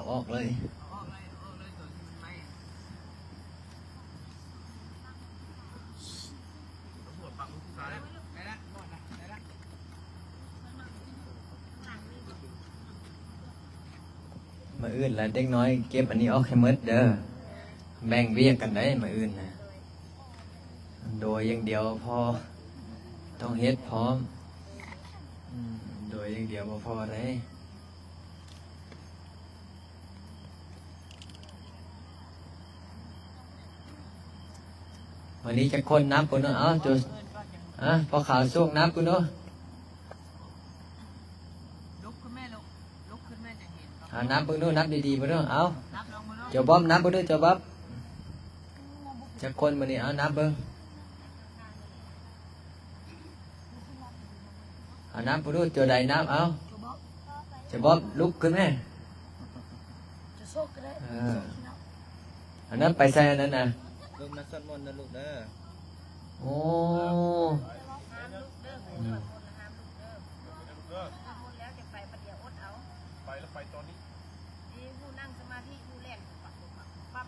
ອອກເລີຍ. ມື້ອື່ນລະເດັກນ້ອຍເກັບອັນນີ້ອອກໃຫ້ໝົດເດີ. ແບ່ງວຽກກັນໄດ໋ມື້ອື່ນນະ. ໂດຍຢ່າງດຽວພໍ ຕ້ອງເຮັດພ້ອມ. ອືມ ໂດຍຢ່າງດຽວບໍ່ພໍໄດ໋. ມື້ນີ້ຈັກຄົນນັບເບິ່ງເນາະ. ເອົາ ໂຈ ອາ ພໍ່ຂາວໂຊກນັບເບິ່ງເນາະ. ລຸກຂຶ້ນແມ່ລູກ ລຸກຂຶ້ນແມ່ຈະເຫັນ. ອາ ນັບເບິ່ງດູ ນັບດີໆເບິ່ງດູ. ເອົາ ນັບລອງເບິ່ງດູ ເຈົ້າບອບ ນັບເບິ່ງດູ ເຈົ້າບອບ. ຈັກຄົນມື້ນີ້? ເອົາ ນັບເບິ່ງ. ເອົາ ນັບເບິ່ງດູ ເຈົ້າໃດນັບ. ເອົາ ເຈົ້າບອບ ລຸກຂຶ້ນແມ່. ເອີ ອັນນັ້ນໄປໃສ່ອັນນັ້ນນະ. ເບິ່ງມາສວດມົນນະລູກເດີ. ໂອ້ ຫ້າມລຸກເດີ ສວດມົນນະຫ້າມລຸກເດີ. ສວດມົນແລ້ວຈະໄປ ບັດດຽວອົດເອົາ. ໄປແລ້ວໄປຕອນນີ້ ນີ້ຜູ້ນັ່ງສະມາທິ ຜູ້ແລ່ນປັບປັບປັບ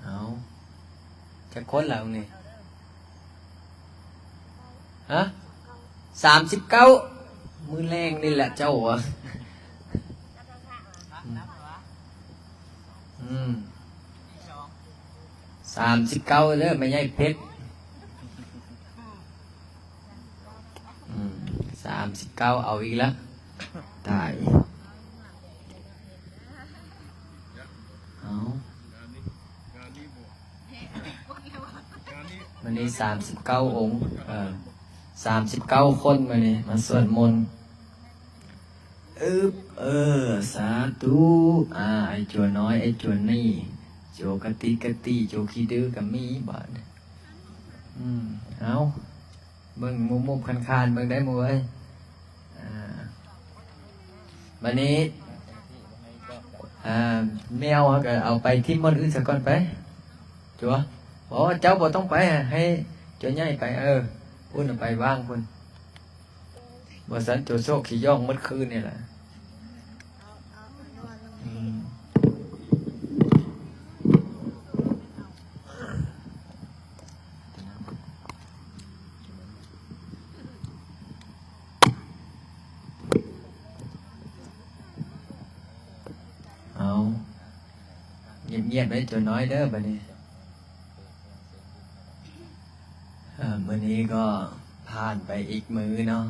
ເອົາ ຈັກຄົນລະນີ້? ຮະ ສາມສິບເກົ້າ. ມື້ແລງນີ້ແຫຼະເຈົ້າວະ. ອືມ ສາມສິບເກົ້າເດີ ແມ່ໃຫຍ່ເພັດ. ອືມ ສາມສິບເກົ້າ ເອົາອີກລະ ຕາຍ. ເອົາ ມື້ນີ້ສາມສິບເກົ້າອົງ ເອີ ສາມສິບເກົ້າຄົນມື້ນີ້ມາສວດມົນ. ອຶບ ເອີ ສາທຸ. ອາ ໄອ້ຈົວນ້ອຍ ໄອ້ຈົວນີ້ ໂຈກະຕິກະຕິ ໂຈຂີ້ດື້ກະມີບາດ. ອືມ ເອົາ ເບິ່ງມຸບໆຄານໆເບິ່ງໄດ້ໝູ່ເອີຍ. ອາ ບາດນີ້ ອາ ແມວເຮົາກະເອົາໄປຖິ້ມບ່ອນອື່ນສາກ່ອນໄປ ຈົວ. ບໍ່ ເຈົ້າບໍ່ຕ້ອງໄປ ໃຫ້ຈົວໃຫຍ່ໄປ. ເອີ ພຸ້ນເອົາໄປວາງພຸ້ນ. ບໍ່ຊັ້ນໂຈໂຊກຂີ້ຍ້ອງໝົດຄືນນີ້ແຫຼະ. ອືມ ເອົາ ງຽບໆໄວ້ໂຈນ້ອຍເດີບາດນີ້. ເອີ ມື້ນີ້ກໍຜ່ານໄປອີກມື້ເນາະ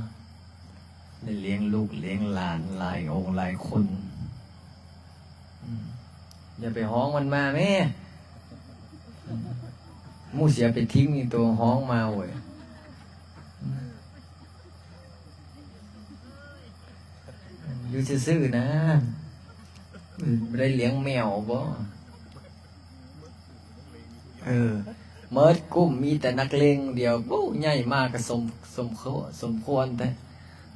ໄດ້ລ້ຽງລູກລ້ຽງຫຼານຫຼາຍອົງຫຼາຍຄົນ. ອືມ ຢ່າໄປຮ້ອງມັນມາແມ້ ອືມ ໝູ່ຊິເອົາໄປຖິ້ມນີ້ໂຕຮ້ອງມາໂຫຍ. ອືມ ຢູ່ຊື່ໆນະ ບໍ່ໄດ້ລ້ຽງແມວບໍ? ເອີ ໝົດກຸ່ມມີແຕ່ນັກເລງດຽວ. ໂອ້ ໃຫຍ່ມາກະສົມ ສົມຄວນ ສົມຄວນແທ້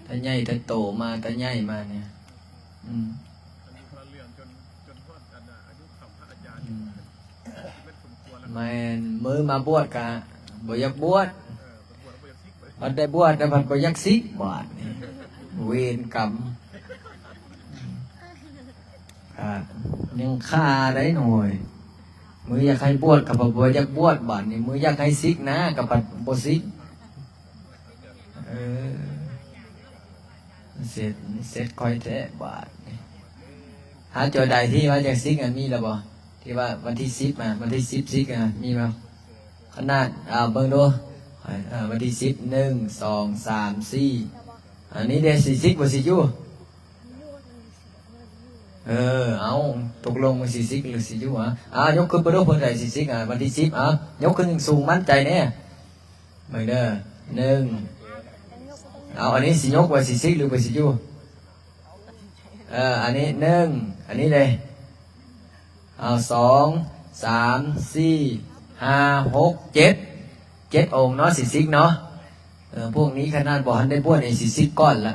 ແຕ່ໃຫຍ່ແຕ່ໂຕມາ ແຕ່ໃຫຍ່ມານີ້. ອືມ ອືມ ແມ່ນ ມື້ມາບວດກະບໍ່ຢາກບວດ ເອີ ບັດໄດ້ບວດແລ້ວພັດບໍ່ຢາກສິກບາດນີ້ ເວນກຳ. ອາ ຍັງຄາໄດ້ໜ້ອຍ ມື້ຢາກໃຫ້ບວດກະພັດບໍ່ຢາກບວດບາດນີ້ ມື້ຢາກໃຫ້ສິກນະກະພັດບໍ່ສິກ. ເອີ ເສັດ ເສັດຂ້ອຍແທ້ບາດນີ້. ຫາໂຈໃດທີ່ວ່າຢາກສິກ ອັນມີແລ້ວບໍ່? ທີ່ວ່າວັນທີສິບ ອາ ວັນທີສິບສິກ ອາ ມີບໍ່? ຂະໜາດ ອາ ເບິ່ງດູ ອາ ວັນທີສິບ ໜຶ່ງ ສອງ ສາມ ສີ່ ອັນນີ້ເດ ຊິສິກບໍ່ຊິຢູ່? ເອີ ເອົາ ຕົກລົງວ່າຊິສິກຫຼືຊິຢູ່? ອາ ຍົກຂຶ້ນເບິ່ງດູ ຜູ້ໃດຊິສິກ? ອາ ວັນທີສິບ ອາ ຍົກຂຶ້ນສູງ ໝັ້ນໃຈແນ່ ເບິ່ງເດີ ໜຶ່ງ ເອົາ ອັນນີ້ຊິຍົກວ່າຊິສິກຫຼືບໍ່ຊິຢູ່? ເອີ ອັນນີ້ ໜຶ່ງ ອັນນີ້ເດ ເອົາ ສອງ ສາມ ສີ່ ຫ້າ ຫົກ ເຈັດ ເຈັດອົງເນາະ ຊິສິກເນາະ. ເອີ ພວກນີ້ຂະໜາດບໍ່ທັນໄດ້ບວດນີ້ຊິສິກກ່ອນລະ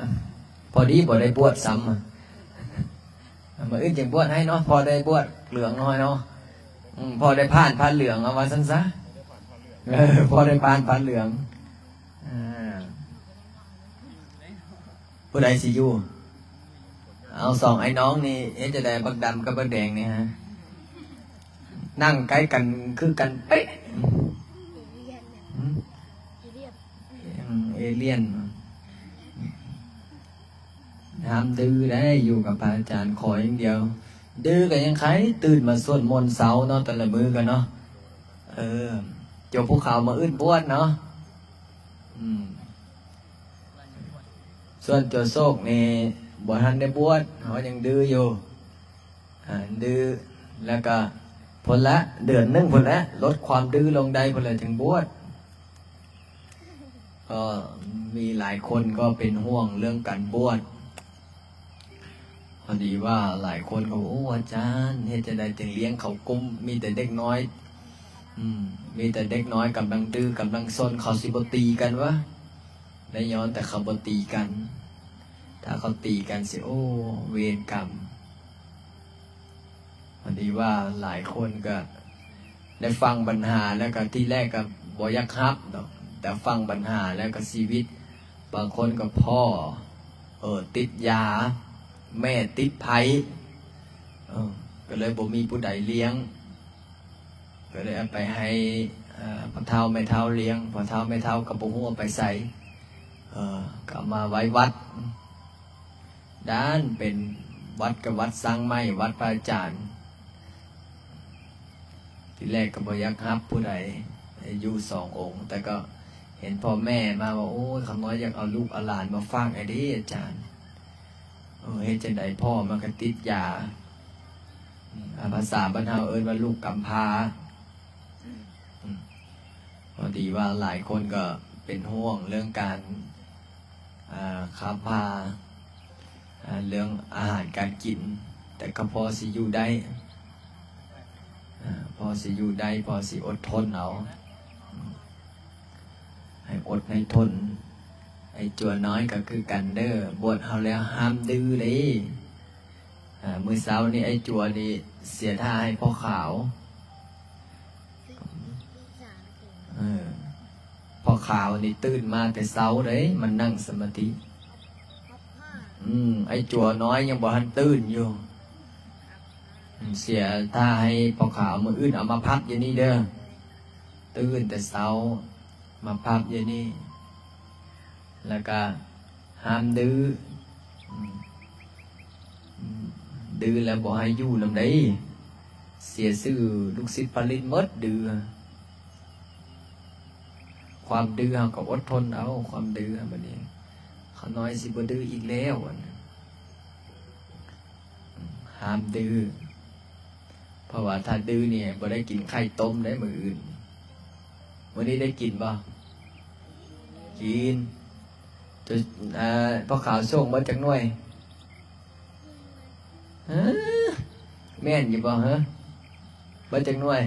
ພໍດີບໍ່ໄດ້ບວດຊ້ຳ. ມື້ອື່ນຈຶ່ງບວດໃຫ້ເນາະ ພໍໄດ້ບວດເຫຼືອງໜ້ອຍເນາະ ອືມ ພໍໄດ້ຜ່ານຜ້າເຫຼືອງ ເອົາວ່າຊັ້ນຊະ ເອີ ພໍໄດ້ຜ່ານຜ້າເຫຼືອງ. ອາ ຜູ້ໃດຊິຢູ່? ເອົາ ສອງອ້າຍນ້ອງນີ້ເຮັດຈັ່ງໃດ ບັກດຳກັບບັກແດງນີ້ຮະ? ນັ່ງໃກ້ກັນຄືກັນເປະ. ຫືມ? ເອລຽນ. ຫ້າມດື້ໄດ໋ ຢູ່ກັບພະອາຈານ ຂໍຢ່າງດຽວ. ດື້ກໍຍັງໄຄ ຕື່ນມາສວດມົນເຊົ້າເນາະ ແຕ່ລະມື້ກໍເນາະ. ເອີ ຈົວພູເຂົາມື້ອື່ນບວດເນາະ. ອືມ ສ່ວນຕົວໂຊກນີ້ບໍ່ທັນໄດ້ບວດ ເຮົາຍັງດື້ຢູ່. ອ່າ ດື້ ແລ້ວກະພຸ້ນລະ ເດືອນໜຶ່ງພຸ້ນແຫຼະ ລົດຄວາມດື້ລົງໄດ້ພຸ້ນແຫຼະ ຈຶ່ງບວດ. ກໍມີຫຼາຍຄົນກໍເປັນຫ່ວງເລື່ອງການບວດ. ພໍດີວ່າຫຼາຍຄົນກໍ ໂອ້ ອາຈານ ເຮັດຈັ່ງໃດຈຶ່ງລ້ຽງເຂົາກຸ້ມ ມີແຕ່ເດັກນ້ອຍ ອືມ ມີແຕ່ເດັກນ້ອຍກຳລັງດື້ກຳລັງຊົນ ເຂົາຊິບໍ່ຕີກັນວະ? ໄດ້ຍ້ອນແຕ່ເຂົາບໍ່ຕີກັນ ຖ້າເຂົາຕີກັນຊິ ໂອ້ ເວນກຳ. ພໍດີວ່າຫຼາຍຄົນກໍໄດ້ຟັງບັນຫາແລ້ວກໍ ທີແລກກໍບໍ່ຢາກຮັບດອກ ແຕ່ຟັງບັນຫາແລ້ວກໍຊີວິດ ບາງຄົນກໍພໍ່ ເອີ ຕິດຢາ ແມ່ຕິດໄພ້ ເອີ ກໍເລີຍບໍ່ມີຜູ້ໃດລ້ຽງ ກໍເລີຍເອົາໄປໃຫ້ ເອີ ພໍ່ເຖົ້າແມ່ເຖົ້າລ້ຽງ ພໍ່ເຖົ້າແມ່ເຖົ້າກໍບໍ່ຮູ້ເອົາໄປໃສ ເອີ ກໍເອົາມາໄວ້ວັດ. ດ້ານເປັນວັດກໍວັດສ້າງໃໝ່ ວັດພະອາຈານ ທີແລກກໍບໍ່ຢາກຮັບຜູ້ໃດ ຢູ່ສອງອົງ ແຕ່ກໍເຫັນພໍ່ແມ່ມາວ່າ ໂອ້ຍ ຂ້ານ້ອຍຢາກເອົາລູກເອົາຫຼານມາຝາກໃຫ້ເດ້ອາຈານ. ເອີ ເຮັດຈັ່ງໃດ ພໍ່ມັນກໍຕິດຢາ ອາ ພາສາບ້ານເຮົາເອີ້ນວ່າລູກກຳພ້າ. ອືມ ພໍດີວ່າຫຼາຍຄົນກໍເປັນຫ່ວງເລື່ອງການ ອ່າ ຄ້າມພາ ອ່າ ເລື່ອງອາຫານການກິນ ແຕ່ກໍພໍຊິຢູ່ໄດ້ ອ່າ ພໍຊິຢູ່ໄດ້ ພໍຊິອົດທົນເອົາ ໃຫ້ອົດໃຫ້ທົນ. ໄອ້ຈົວນ້ອຍກໍຄືກັນເດີ ບວດເຮົາແລ້ວຫ້າມດື້ເດ້. ອ່າ ມື້ເຊົ້ານີ້ໄອ້ຈົວນີ້ເສຍທ່າໃຫ້ພໍ່ຂາວ ເອີ ພໍ່ຂາວນີ້ຕື່ນມາແຕ່ເຊົ້າເດ້ ມັນນັ່ງສະມາທິ. ອືມ ໄອ້ຈົວນ້ອຍຍັງບໍ່ທັນຕື່ນຢູ່. ອືມ ເສຍທ່າໃຫ້ພໍ່ຂາວ ມື້ອື່ນເອົາມາພັບຢູ່ນີ້ເດີ ຕື່ນແຕ່ເຊົ້າ ມາພັບຢູ່ນີ້ ແລ້ວກະຫ້າມດື້ ອືມ ດື້ແລ້ວບໍ່ໃຫ້ຢູ່ນຳເດ້ ເສຍຊື່ລູກສິດພະລິດໝົດ ດື້. ຄວາມດື້ເຮົາກໍອົດທົນເອົາ ຄວາມດື້ ບັດນີ້ຂ້ານ້ອຍຊິບໍ່ດື້ອີກແລ້ວ ອັນ ຫ້າມດື້ ເພາະວ່າຖ້າດື້ນີ້ບໍ່ໄດ້ກິນໄຂ່ຕົ້ມໄດ້ມື້ອື່ນ. ມື້ນີ້ໄດ້ກິນບໍ່? ກິນ. ເຈົ້າ ອ່າ ພໍ່ຂາວໂຊກເບິດຈັກໜ່ວຍ? ຮະ? ແມ່ນຢູ່ບໍ່ ຮະ? ເບິດຈັກໜ່ວຍ?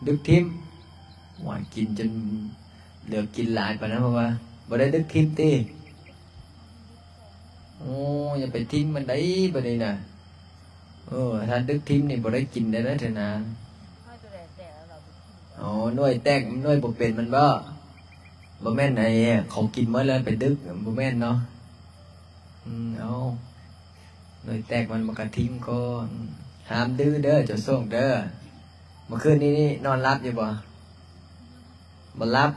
ດຶກຖິ້ມ. ໂອ້ຍ ກິນຈົນເຫຼືອກິນຫຼາຍປານນັ້ນ ເພາະວ່າບໍ່ໄດ້ດຶກຖິ້ມຕິ? ໂອ້ ຢ່າໄປຖິ້ມມັນໄດ໋ ບັດນີ້ນະ. ເອີ ຖ້າດຶກຖິ້ມນີ້ບໍ່ໄດ້ກິນໄດ້ເດີເທື່ອນາ. ອໍ ໜ່ວຍແຕກ ໜ່ວຍບໍ່ເປັນມັນບໍ່? ບໍ່ແມ່ນໄອ້ເຂົາກິນໝົດແລ້ວໄປດຶກ ບໍ່ແມ່ນເນາະ? ອືມ ເອົາ ໜ່ວຍແຕກມັນ ມັນກະຖິ້ມກ່ອນ. ຫ້າມດື້ເດີ ເຈົ້າໂຊກເດີ. ເມື່ອຄືນນີ້ນີ້ນອນຫຼັບຢູ່ບໍ່? ບໍ່ຫຼັບ?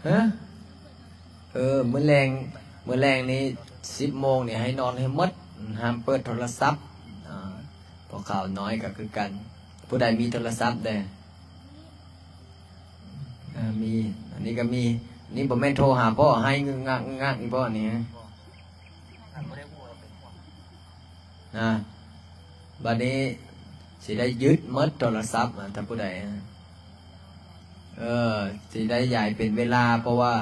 ຮະ? ເອີ ມື້ແລງ ມື້ແລງນີ້ສິບໂມງນີ້ໃຫ້ນອນໃຫ້ໝົດ ຫ້າມເປີດໂທລະສັບ. ອ່າ ພວກຂາວນ້ອຍກໍຄືກັນ ຜູ້ໃດມີໂທລະສັບແດ່? ອ່າ ມີ ອັນນີ້ກໍມີ. ນີ້ບໍ່ແມ່ນໂທຫາພໍ່ ໄຫ້ງຶກງັກງຶກງັກອີ່ບໍ່ນີ້? ນະ ບັດນີ້ຊິໄດ້ຍຶດໝົດໂທລະສັບນະ ຖ້າຜູ້ໃດ ເອີ ຊິໄດ້ຢາຍເປັນເວລາ ເພາະວ່າ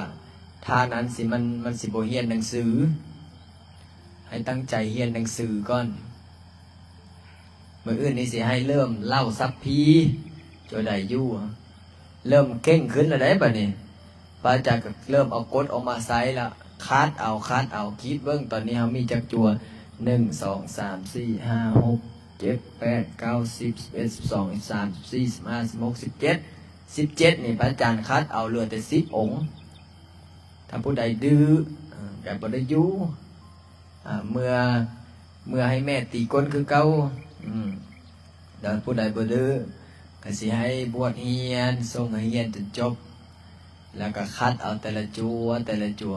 ຖ້ານັ້ນຊິ ມັນ ມັນຊິບໍ່ຮຽນໜັງສື. ໃຫ້ຕັ້ງໃຈຮຽນໜັງສືກ່ອນ. ມື້ອື່ນນີ້ຊິໃຫ້ເລີ່ມເລົ່າສັບພີ ໂຈໄດຢູ່ ເລີ່ມເຄັ່ງຂຶ້ນແລ້ວເດ້ບັດນີ້. ພະອາຈານກໍເລີ່ມເອົາກົດອອກມາໃຊ້ລະ ຄັດເອົາ ຄັດເອົາ. ຄິດເບິ່ງ ຕອນນີ້ເຮົາມີຈັກຈົວ? ໜຶ່ງ ສອງ ສາມ ສີ່ ຫ້າ ຫົກ ເຈັດ ແປດ ເກົ້າ ສິບ ສິບເອັດ ສິບສອງ ສິບສາມ ສິບສີ່ ສິບຫ້າ ສິບຫົກ ສິບເຈັດ ສິບເຈັດນີ້ ພະອາຈານຄັດເອົາເຫຼືອແຕ່ສິບອົງ. ຖ້າຜູ້ໃດດື້ ເອີ ກໍບໍ່ໄດ້ຢູ່ ອາ ເມື່ອ ເມື່ອໃຫ້ແມ່ຕີກົ້ນຄືເກົ່າ. ອືມ ແລ້ວຜູ້ໃດບໍ່ດື້ ກໍຊິໃຫ້ບວດຮຽນ ສົ່ງໃຫ້ຮຽນຈົນຈົບ ແລ້ວກໍຄັດເອົາແຕ່ລະຈົວ ແຕ່ລະຈົວ.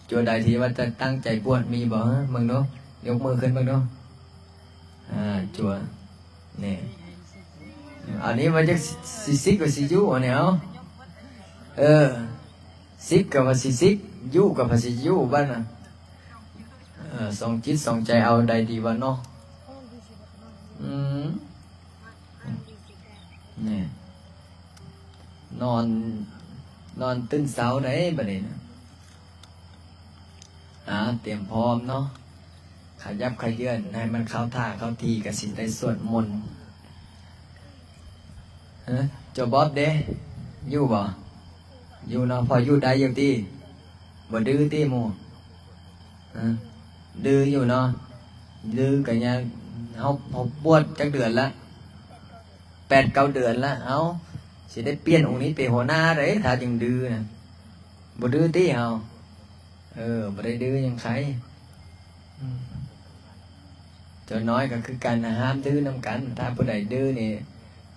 ຈົວໃດທີ່ວ່າຈະຕັ້ງໃຈບວດ ມີບໍ່? ເບິ່ງດູ ຍົກມືຂຶ້ນເບິ່ງດູ. ອາ ຈົວ ນີ້ ອັນນີ້ວ່າຈັກຊິ ຊິສິກ ຫຼື ຊິຢູ່ ອັນນີ້ ເອົາ ເອີ ສິກກໍວ່າຊິສິກ ຢູ່ກໍວ່າຊິຢູ່ ບັດນະ. ເອີ ສອງຈິດສອງໃຈເອົາໃດດີວະເນາະ. ອືມ ນີ້ ນອນ ນອນຕື່ນເຊົ້າໄດ໋ບັດນີ້ນະ. ອາ ຕຽມພ້ອມເນາະ ຂະຫຍັບຂະເຍື່ອນໃຫ້ມັນເຂົ້າທ່າເຂົ້າທີ ກໍຊິໄດ້ສວດມົນ. ເອີ ເຈົ້າບອບເດ ຢູ່ບໍ່? ຢູ່ເນາະ ພໍຢູ່ໄດ້ຢູ່ຕິ? ບໍ່ດື້ຕິໝູ່? ເອີ ດື້ຢູ່ເນາະ ດື້ກໍຍັງ ເຮົາ ເຮົາບວດຈັກເດືອນລະ? ແປດເກົ້າເດືອນລະ ເອົາ ຊິໄດ້ປ່ຽນອົງນີ້ເປັນຫົວໜ້າເດ້ ຖ້າຈຶ່ງດື້ນະ. ບໍ່ດື້ຕິເຮົາ? ເອີ ບໍ່ໄດ້ດື້ຫຍັງໃຄ. ອືມ ເຈົ້ານ້ອຍກໍຄືກັນນະ ຫ້າມດື້ນຳກັນ. ຖ້າຜູ້ໃດດື້ນີ້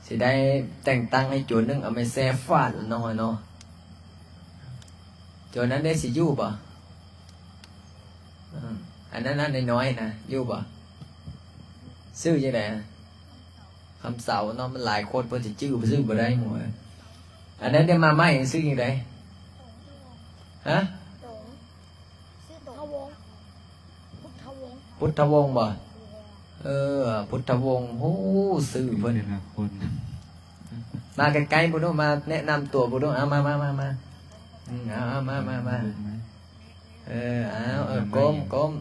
ຊິໄດ້ແຕ່ງຕັ້ງໃຫ້ໂຈນໜຶ່ງ ເອົາໄມ້ແຊຟາດເນາະ ເນາະ. ໂຈນນັ້ນເດ້ ຊິຢູ່ບໍ່? ອືມ ອັນນັ້ນ ອັນນ້ອຍໆນະ ຢູ່ບໍ່? ຊື່ຈັ່ງໃດ? ຄຳເສົາເນາະ ມັນຫຼາຍຄົນ ເພິ່ນຊິຈື່ ຊື່ບໍ່ໄດ້ໝູ່. ອັນນັ້ນໄດ້ມາໃໝ່ ຊື່ຈັ່ງໃດ? ຮະ? ພຸດທະວົງ ພຸດທະວົງບໍ່? ເອີ ພຸດທະວົງ ໂອ້ ຊື່ເພິ່ນ ແຕ່ລະຄົນ ມາໃກ້ໆ ພຸ້ນດູ ມາແນະນຳຕົວພຸ້ນດູ. ເອົາ ມາ ມາ ມາ ມາ ອືມ ເອົາ ເອົາ ມາ ມາ ມາ ເອີ ເອົາ ເອີ ກົ້ມ ກົ້ມ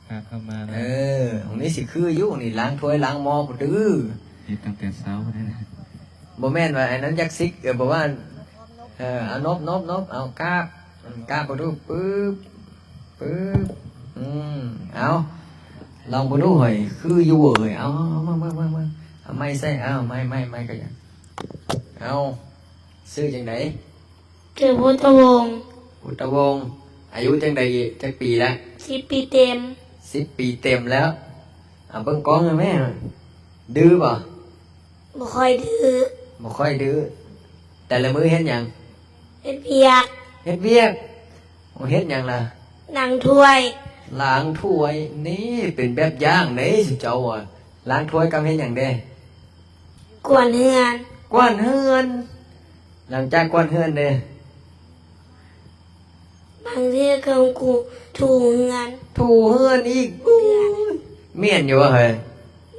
ພາເຂົ້າມານະ. ເອີ ນີ້ຊິຄືຢູ່ນີ້ ລ້າງຖ້ວຍລ້າງໝໍ້ພຸ້ນດື້ ເຮັດຕັ້ງແຕ່ເຊົ້າພຸ້ນນະ. ບໍ່ແມ່ນວ່າອັນນັ້ນຢາກສິກ ເອີ ບໍ່ວ່າ ເອີ ເອົາ ນົບ ນົບ ນົບ ເອົາ ກາບ ກາບເບິ່ງດູ ປຶບ ປຶບ ອືມ ເອົາ ລອງເບິ່ງດູເຮີ້ຍ ຄືຢູ່ເຮີ້ຍ. ເອົາ ເອົາ ມາ ມາ ມາ ມາ ເອົາໄມ້ໃສ່ ເອົາ ໄມ້ ໄມ້ ໄມ້ກໍຍັງ ເອົາ ຊື່ຈັ່ງໃດ? ຊື່ພຸດທະວົງ ພຸດທະວົງ. ອາຍຸຈັ່ງໃດ ຈັກປີລະ? ສິບປີເຕັມ ສິບປີເຕັມແລ້ວ. ເອົາເບິ່ງກ້ອງແມ່ ດື້ບໍ່? ບໍ່ຄ່ອຍດື້ ບໍ່ຄ່ອຍດື້. ແຕ່ລະມື້ເຮັດຫຍັງ? ເຮັດວຽກ ເຮັດວຽກ. ໂອ້ ເຮັດຫຍັງລະ? ລ້າງຖ້ວຍ ລ້າງຖ້ວຍ. ນີ້ເປັນແບບຢ່າງເດ້ ຊຸມເຈົ້າອະ ລ້າງຖ້ວຍກັບເຮັດຫຍັງເດ້? ກວາດເຮືອນ ກວາດເຮືອນ. ຫຼັງຈາກກວາດເຮືອນເດ້? ບາງເທື່ອກໍຄູຖູເຮືອນ ຖູເຮືອນອີກ. ອູ້ຍ ແມ່ນຢູ່ວະເຮີ້ຍ?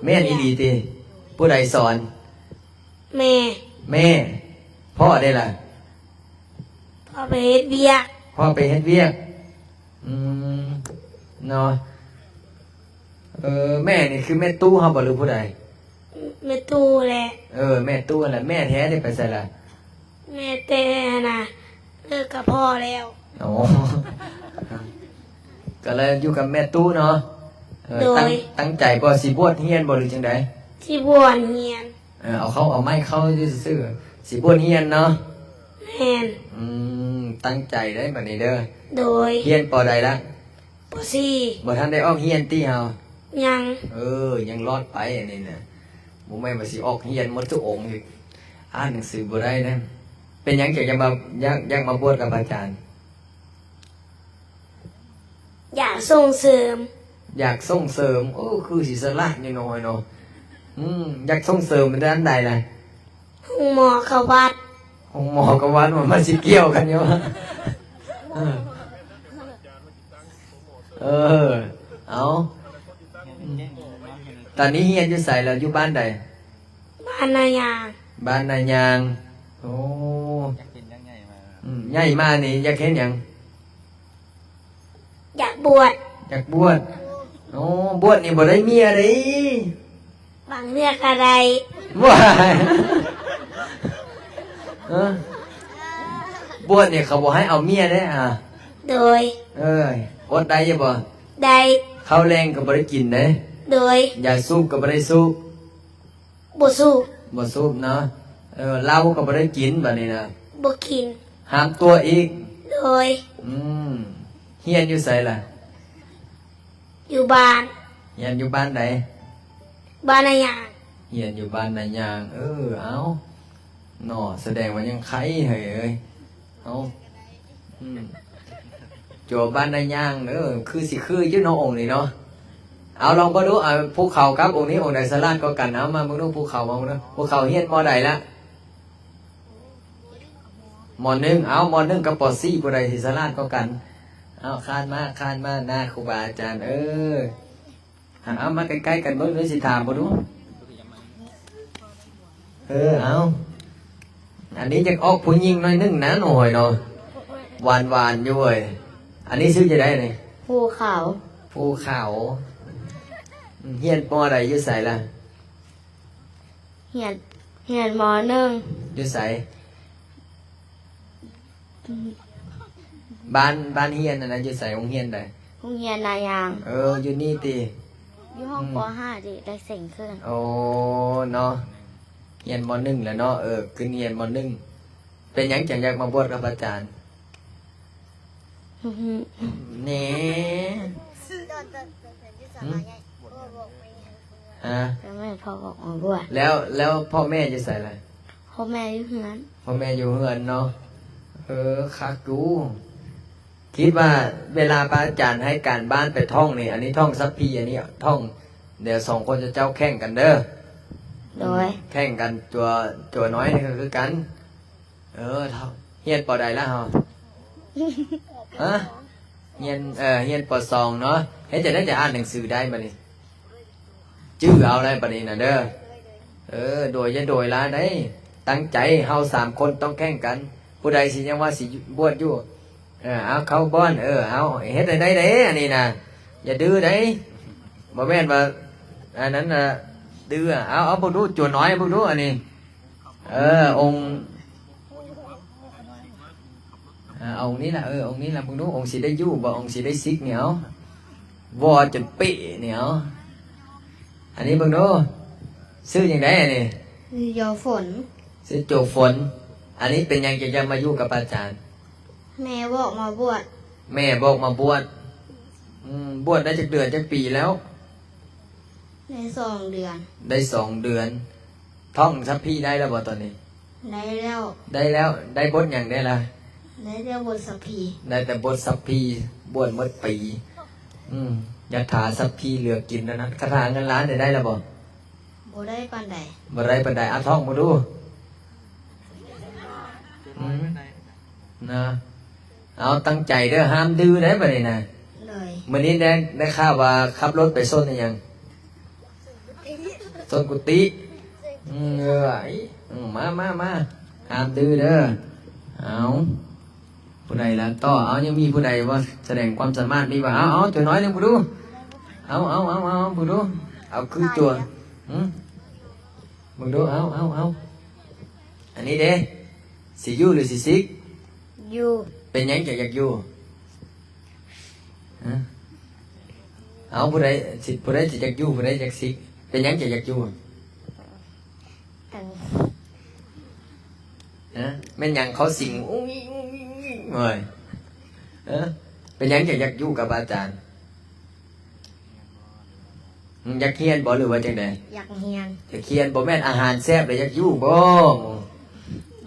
ແມ່ນອີ່ຫຼີຕິ? ຜູ້ໃດສອນ? ແມ່ ແມ່. ພໍ່ເດ້ລະ? ພໍ່ໄປເຮັດວຽກ ພໍ່ໄປເຮັດວຽກ. ອືມ ເນາະ. ເອີ ແມ່ນີ້ຄືແມ່ຕູ້ເຮົາບໍ່ ຫຼືຜູ້ໃດ? ແມ່ຕູ້ແຫຼະ. ເອີ ແມ່ຕູ້ຫັ້ນແຫຼະ. ແມ່ແທ້ເດ້ໄປໃສລະ? ແມ່ແທ້ຫັ້ນນະ ເລີກກັບພໍ່ແລ້ວ. ອໍ ກໍເລີຍຢູ່ກັບແມ່ຕູ້ເນາະ. ເອີ ໂດຍ ຕັ້ງ ຕັ້ງໃຈບໍ່ ຊິບວດຮຽນບໍ່ ຫຼືຈັ່ງໃດ? ຊິບວດຮຽນ. ເອີ ເອົາເຂົ້າເອົາໄມ້ເຂົ້າຊື່ໆ ຊິບວດຮຽນເນາະ. ແມ່ນ. ອືມ ຕັ້ງໃຈເດີ້ບັດນີ້ເດີ້. ໂດຍ. ຮຽນ ປໍໃດລະ? ປໍສີ່. ບໍ່ທັນໄດ້ອອກຮຽນຕິເຮົາ? ຍັງ. ເອີ ຍັງລອດໄປອັນນີ້ນະ. ບໍ່ແມ່ນວ່າຊິອອກຮຽນໝົດທຸກອົງອີກ ອ່ານໜັງສືບໍ່ໄດ້ນະ. ເປັນຫຍັງເຈົ້າຢາກມາ ຢາກ ຢາກມາບວດກັບພະອາຈານ? ຢາກສົ່ງເສີມ ຢາກສົ່ງເສີມ. ໂອ້ ຄືຊິສະຫຼາດຢູ່ເນາະ ເນາະ. ອືມ ຢາກສົ່ງເສີມເປັນດ້ານໃດລະ? ໂຮງໝໍກັບວັດ. ໂຮງໝໍກັບວັດ ມັນ ມັນຊິກ່ຽວກັນຢູ່. ເອີ ເອີ ເອົາ ຕອນນີ້ຮຽນຢູ່ໃສລະ? ຢູ່ບ້ານໃດ? ບ້ານນາຍາງ. ບ້ານນາຍາງ. ໂອ້ ຢາກເປັນຫຍັງໃຫຍ່ມາ? ອືມ ໃຫຍ່ມານີ້ຢາກເຮັດຫຍັງ? ຢາກບວດ. ຢາກບວດ. ໂອ້ ບວດນີ້ບໍ່ໄດ້ເມຍເດ້. ບາງເທື່ອກໍໄດ້. ວ້າຍ ເອີ ບວດນີ້ເຂົາບໍ່ໃຫ້ເອົາເມຍເດ້. ອາ ໂດຍ. ເອີ ອົດໄດ້ຢູ່ບໍ່? ໄດ້. ເຂົ້າແລງກໍບໍ່ໄດ້ກິນເດ້. ໂດຍ. ຢາສູບກໍບໍ່ໄດ້ສູບ. ບໍ່ສູບ. ບໍ່ສູບເນາະ. ເອີ ເຫຼົ້າກໍບໍ່ໄດ້ກິນບັດນີ້ນະ. ບໍ່ກິນ. ຫ້າມຕົວະອີກ. ໂດຍ. ອືມ ຮຽນຢູ່ໃສລະ? ຢູ່ບ້ານ. ຮຽນຢູ່ບ້ານໃດ? ບ້ານນາຍາງ. ຮຽນຢູ່ບ້ານນາຍາງ. ເອີ ເອົາ ເນາະ ສະແດງວ່າຍັງໄຄເຮີ້ຍເອີຍ. ເອົາ ອືມ ຈົວບ້ານນາຍາງເດີ. ຄືຊິຄືຢູ່ເນາະ ອົງນີ້ເນາະ. ເອົາ ລອງເບິ່ງດູ. ເອົາ ພູເຂົາກັບອົງນີ້ ອົງໃດສະຫຼາດກວ່າກັນ? ເອົາ ມາເບິ່ງດູ ພູເຂົາ ມາເບິ່ງດູ. ພູເຂົາຮຽນ ມໍໃດລະ? ມໍໜຶ່ງ. ເອົາ ມໍໜຶ່ງກັບປໍສີ່ ຜູ້ໃດຊິສະຫຼາດກວ່າກັນ? ເອົາ ຄານມາ ຄານມາ ໜ້າຄູບາອາຈານເອີຍ. ເອົາ ມາໃກ້ໆກັນເບິ່ງດູ ຊິຖາມເບິ່ງດູ. ເອີ ເອົາ ອັນນີ້ຈະອອກຜູ້ຍິງໜ້ອຍໜຶ່ງນະ ນ້ອຍເນາະ. ຫວານໆຢູ່ເວີຍ. ອັນນີ້ຊື່ຈັ່ງໃດນີ້? ພູເຂົາ. ພູເຂົາ. ຮຽນ ມໍໃດ ຢູ່ໃສລະ? ຮຽນ ຮຽນ ມໍໜຶ່ງ. ຢູ່ໃສ? ບ້ານ ບ້ານຮຽນຫັ້ນນະ ຢູ່ໃສ? ໂຮງຮຽນໃດ? ໂຮງຮຽນນາຍາງ. ເອີ ຢູ່ນີ້ຕິ? ຢູ່ຫ້ອງ ອືມ ປໍຫ້າເດ ໄດ້ເສັງຂຶ້ນ. ໂອ້ ເນາະ ຮຽນ ມໍໜຶ່ງ ແລ້ວເນາະ. ເອີ ຂຶ້ນຮຽນ ມໍໜຶ່ງ. ເປັນຫຍັງຈັ່ງຢາກມາບວດກັບອາຈານ? ແນ່ ຮະ? ແມ່ພໍ່ບອກມາບວດ. ແລ້ວ ແລ້ວພໍ່ແມ່ຢູ່ໃສລະ? ພໍ່ແມ່ຢູ່ເຮືອນ. ພໍ່ແມ່ຢູ່ເຮືອນເນາະ. ເອີ ຄັກຢູ່. ຄິດວ່າເວລາພະອາຈານໃຫ້ການບ້ານໄປທ່ອງນີ້ ອັນນີ້ທ່ອງສັບພີ ອັນນີ້ທ່ອງ ດຽວສອງຄົນເຈົ້າແຂ່ງກັນເດີ. ໂດຍ. ແຂ່ງກັນ ຕົວ ຕົວນ້ອຍນີ້ກໍຄືກັນ. ເອີ ເທົ່າ ຮຽນ ປໍໃດລະເຮົາ? ຮະ? ຮຽນ ເອີ ຮຽນ ປໍສອງ ເນາະ. ເຮັດຈັ່ງໃດຈະອ່ານໜັງສືໄດ້ບາດນີ້? ຈື່ເອົາໄດ້ບາດນີ້ນະເດີ. ເອີ ໂດຍ ຢ່າໂດຍຫຼາຍໃດ. ຕັ້ງໃຈ ເຮົາສາມຄົນຕ້ອງແຂ່ງກັນ. ຜູ້ໃດຊິຍັງວ່າຊິບວດຢູ່? ເອີ ເອົາ ເຂົ້າບ່ອນ. ເອີ ເອົາ ເຮັດໃຫ້ໄດ້ເດ້ ອັນນີ້ນະ. ຢ່າດື້ໃດ. ບໍ່ແມ່ນວ່າ ອັນນັ້ນນະ ດື້. ເອົາ ເອົາ ເບິ່ງດູ ຕົວນ້ອຍ ເບິ່ງດູ ອັນນີ້. ເອີ ອົງ ອ່າ ອົງນີ້ລະ ເອີ ອົງນີ້ລະ ເບິ່ງດູ ອົງຊິໄດ້ຢູ່ບໍ່ ອົງຊິໄດ້ສິກນີ້ ເອົາ ວໍຈົນເປະນີ້ ເອົາ ອັນນີ້ເບິ່ງດູ ຊື່ຫຍັງໃດອັນນີ້? ຊື່ໂຈຝົນ. ຊື່ໂຈຝົນ. ອັນນີ້ເປັນຫຍັງຈຶ່ງຢາກມາຢູ່ກັບອາຈານ? ແມ່ບອກມາບວດ. ແມ່ບອກມາບວດ. ອືມ ບວດໄດ້ຈັກເດືອນ ຈັກປີແລ້ວ? ໄດ້ສອງເດືອນ. ໄດ້ສອງເດືອນ. ທ່ອງສັບພີໄດ້ແລ້ວບໍ່ຕອນນີ້? ໄດ້ແລ້ວ. ໄດ້ແລ້ວ. ໄດ້ບົດຫຍັງແດ່ລະ? ໄດ້ແຕ່ບົດສັບພີ. ໄດ້ແຕ່ບົດສັບພີ. ບວດໝົດປີ. ອືມ ຍັດຖາສັບພີເຫຼືອກິນເທົ່ານັ້ນ. ຄາຖາເງິນລ້ານໄດ້ ໄດ້ແລ້ວບໍ່? ບໍ່ໄດ້ປານໃດ. ບໍ່ໄດ້ປານໃດ. ເອົາ ທ່ອງເບິ່ງດູ. ອືມ ນະ. ເອົາ ຕັ້ງໃຈເດີ ຫ້າມດື້ໄດ໋ບາດນີ້ນະ. ໂດຍ. ມື້ນີ້ໄດ້ ໄດ້ຂ່າວວ່າຂັບລົດໄປຊົນອີ່ຫຍັງ? ຊົນກຸຕິ. ອືມ ເອີ ອືມ ມາ ມາ ມາ ຫ້າມດື້ເດີ. ເອົາ ຜູ້ໃດລະຕໍ່? ເອົາ ຍັງມີຜູ້ໃດບໍ່ສະແດງຄວາມສາມາດ ມີບໍ່? ເອົາ ເອົາ ຕົວນ້ອຍໜຶ່ງເບິ່ງດູ. ເອົາ ເອົາ ເອົາ ເອົາ ເບິ່ງດູ. ເອົາ ຄືຕົວ ຫຶ? ເບິ່ງດູ ເອົາ ເອົາ ເອົາ ອັນນີ້ເດ້ ຊິຢູ່ຫຼືຊິສິກ? ຢູ່. ເປັນຫຍັງຈັ່ງຢາກຢູ່? ຮະ? ເອົາ ຜູ້ໃດຊິ ຜູ້ໃດຊິຢາກຢູ່ ຜູ້ໃດຢາກສິກ? ເປັນຫຍັງຈັ່ງຢາກຢູ່? ຮະ? ແມ່ນຫຍັງເຂົາສິງອຸ້ງອິ້ງອຸ້ງອິ້ງອຸ້ງອິ້ງເວີຍ? ຮະ? ເປັນຫຍັງຈັ່ງຢາກຢູ່ກັບອາຈານ? ຢາກຮຽນບໍ່ ຫຼືວ່າຈັ່ງໃດ? ຢາກຮຽນ. ຢາກຮຽນ. ບໍ່ແມ່ນອາຫານແຊບແລ້ວຢາກຢູ່ບໍ່?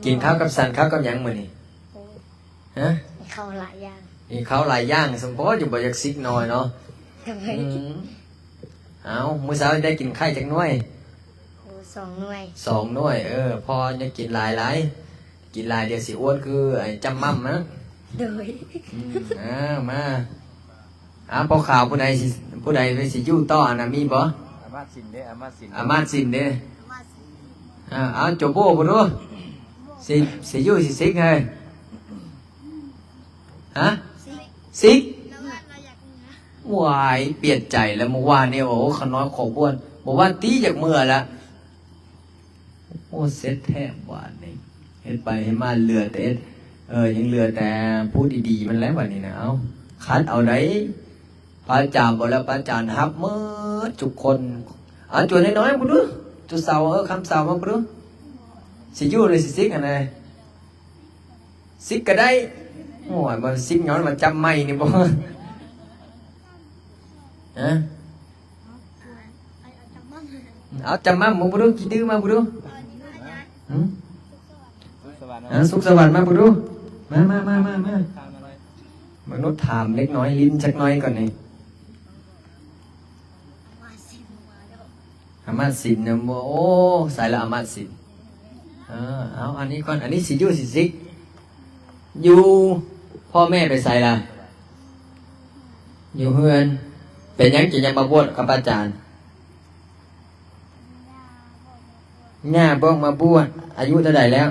ກິນ ໂອ້ ເຂົ້າກັບສັນ ເຂົ້າກັບຫຍັງມື້ນີ້? ໂອ້ ຮະ? ເຂົ້າຫຼາຍຢ່າງ. ກິນເຂົ້າຫຼາຍຢ່າງ ສົມພໍຢູ່ບໍ່ຢາກສິກໜ້ອຍເນາະ. ໂດຍ. ອືມ ເອົາ ມື້ເຊົ້າໄດ້ກິນໄຂ່ຈັກໜ່ວຍ? ໂອ້ ສອງໜ່ວຍ. ສອງໜ່ວຍ. ເອີ ພໍຍັງກິນຫຼາຍໆ ກິນຫຼາຍດຽວຊິອ້ວນຄືໄອ້ຈ້ຳໝ່ຳນະ. ໂດຍ. ອືມ ເອົາ ມາ ອ່າ ພໍ່ຂາວ ຜູ້ໃດຊິ ຜູ້ໃດຊິຢູ່ຕໍ່ຫັ້ນນະ ມີບໍ່? ອາມາດສິນເດ້ ອາມາດສິນ. ອາມາດສິນເດ້. ອ່າ ເອົາ ໂຈໂບ້ເບິ່ງດູ ຊິ ຊິຢູ່ຊິສິກໃຫ້? ຮະ? ສິກ. ວ້າຍ ປ່ຽນໃຈແລ້ວ ມື້ວານນີ້ ໂອ້ ຂ້ານ້ອຍຂໍບວດ ບໍ່ວ່າຕິ ຢາກເມືອລະ. ໂອ້ ເສັດແທ້ບາດນີ້ ເຮັດໄປເຮັດມາເຫຼືອແຕ່ ເອີ ຍັງເຫຼືອແຕ່ຜູ້ດີໆມັນແຫຼະບາດນີ້ນະ. ເອົາ ຄັດເອົາໃດ໋ ພະອາຈານບອກແລ້ວ ພະອາຈານຮັບໝົດທຸກຄົນ. ເອົາ ຕົວນ້ອຍໆ ເບິ່ງດູ ຕົວເຊົາ ເອີ ຄຳເຊົາມາເບິ່ງດູ ຊິຢູ່ຫຼືຊິສິກຫັ້ນນະ? ສິກກໍໄດ້. ໂອ້ຍ ບໍ່ສິບຍ້ອນວ່າຈຳໄມ້ນີ້ບໍ່? ຮະ? ເອົາຈຳມາໝູ່ບໍ່ດູ ຂີ້ດື້ມາບໍ່ດູ? ຫຶ? ສຸກສະຫວັນ ເອົາ ສຸກສະຫວັນມາບໍ່ດູ ມາ ມາ ມາ ມາ ມາ. ມະນຸດຖາມເດັກນ້ອຍຫຼິ້ນຈັກໜ້ອຍກ່ອນນີ້. ອາມາດສິນນະບໍ່? ໂອ້ ໃສລະອາມາດສິນ? ເອີ ເອົາ ອັນນີ້ກ່ອນ ອັນນີ້ຊິຢູ່ຊິຊິກ ຢູ່ ພໍ່ແມ່ໄປໃສລະ? ຢູ່ເຮືອນ. ເປັນຫຍັງຈຶ່ງຢາກມາບວດກັບອາຈານ? ຍ່າບອກມາບວດ. ອາຍຸເທົ່າໃດແລ້ວ?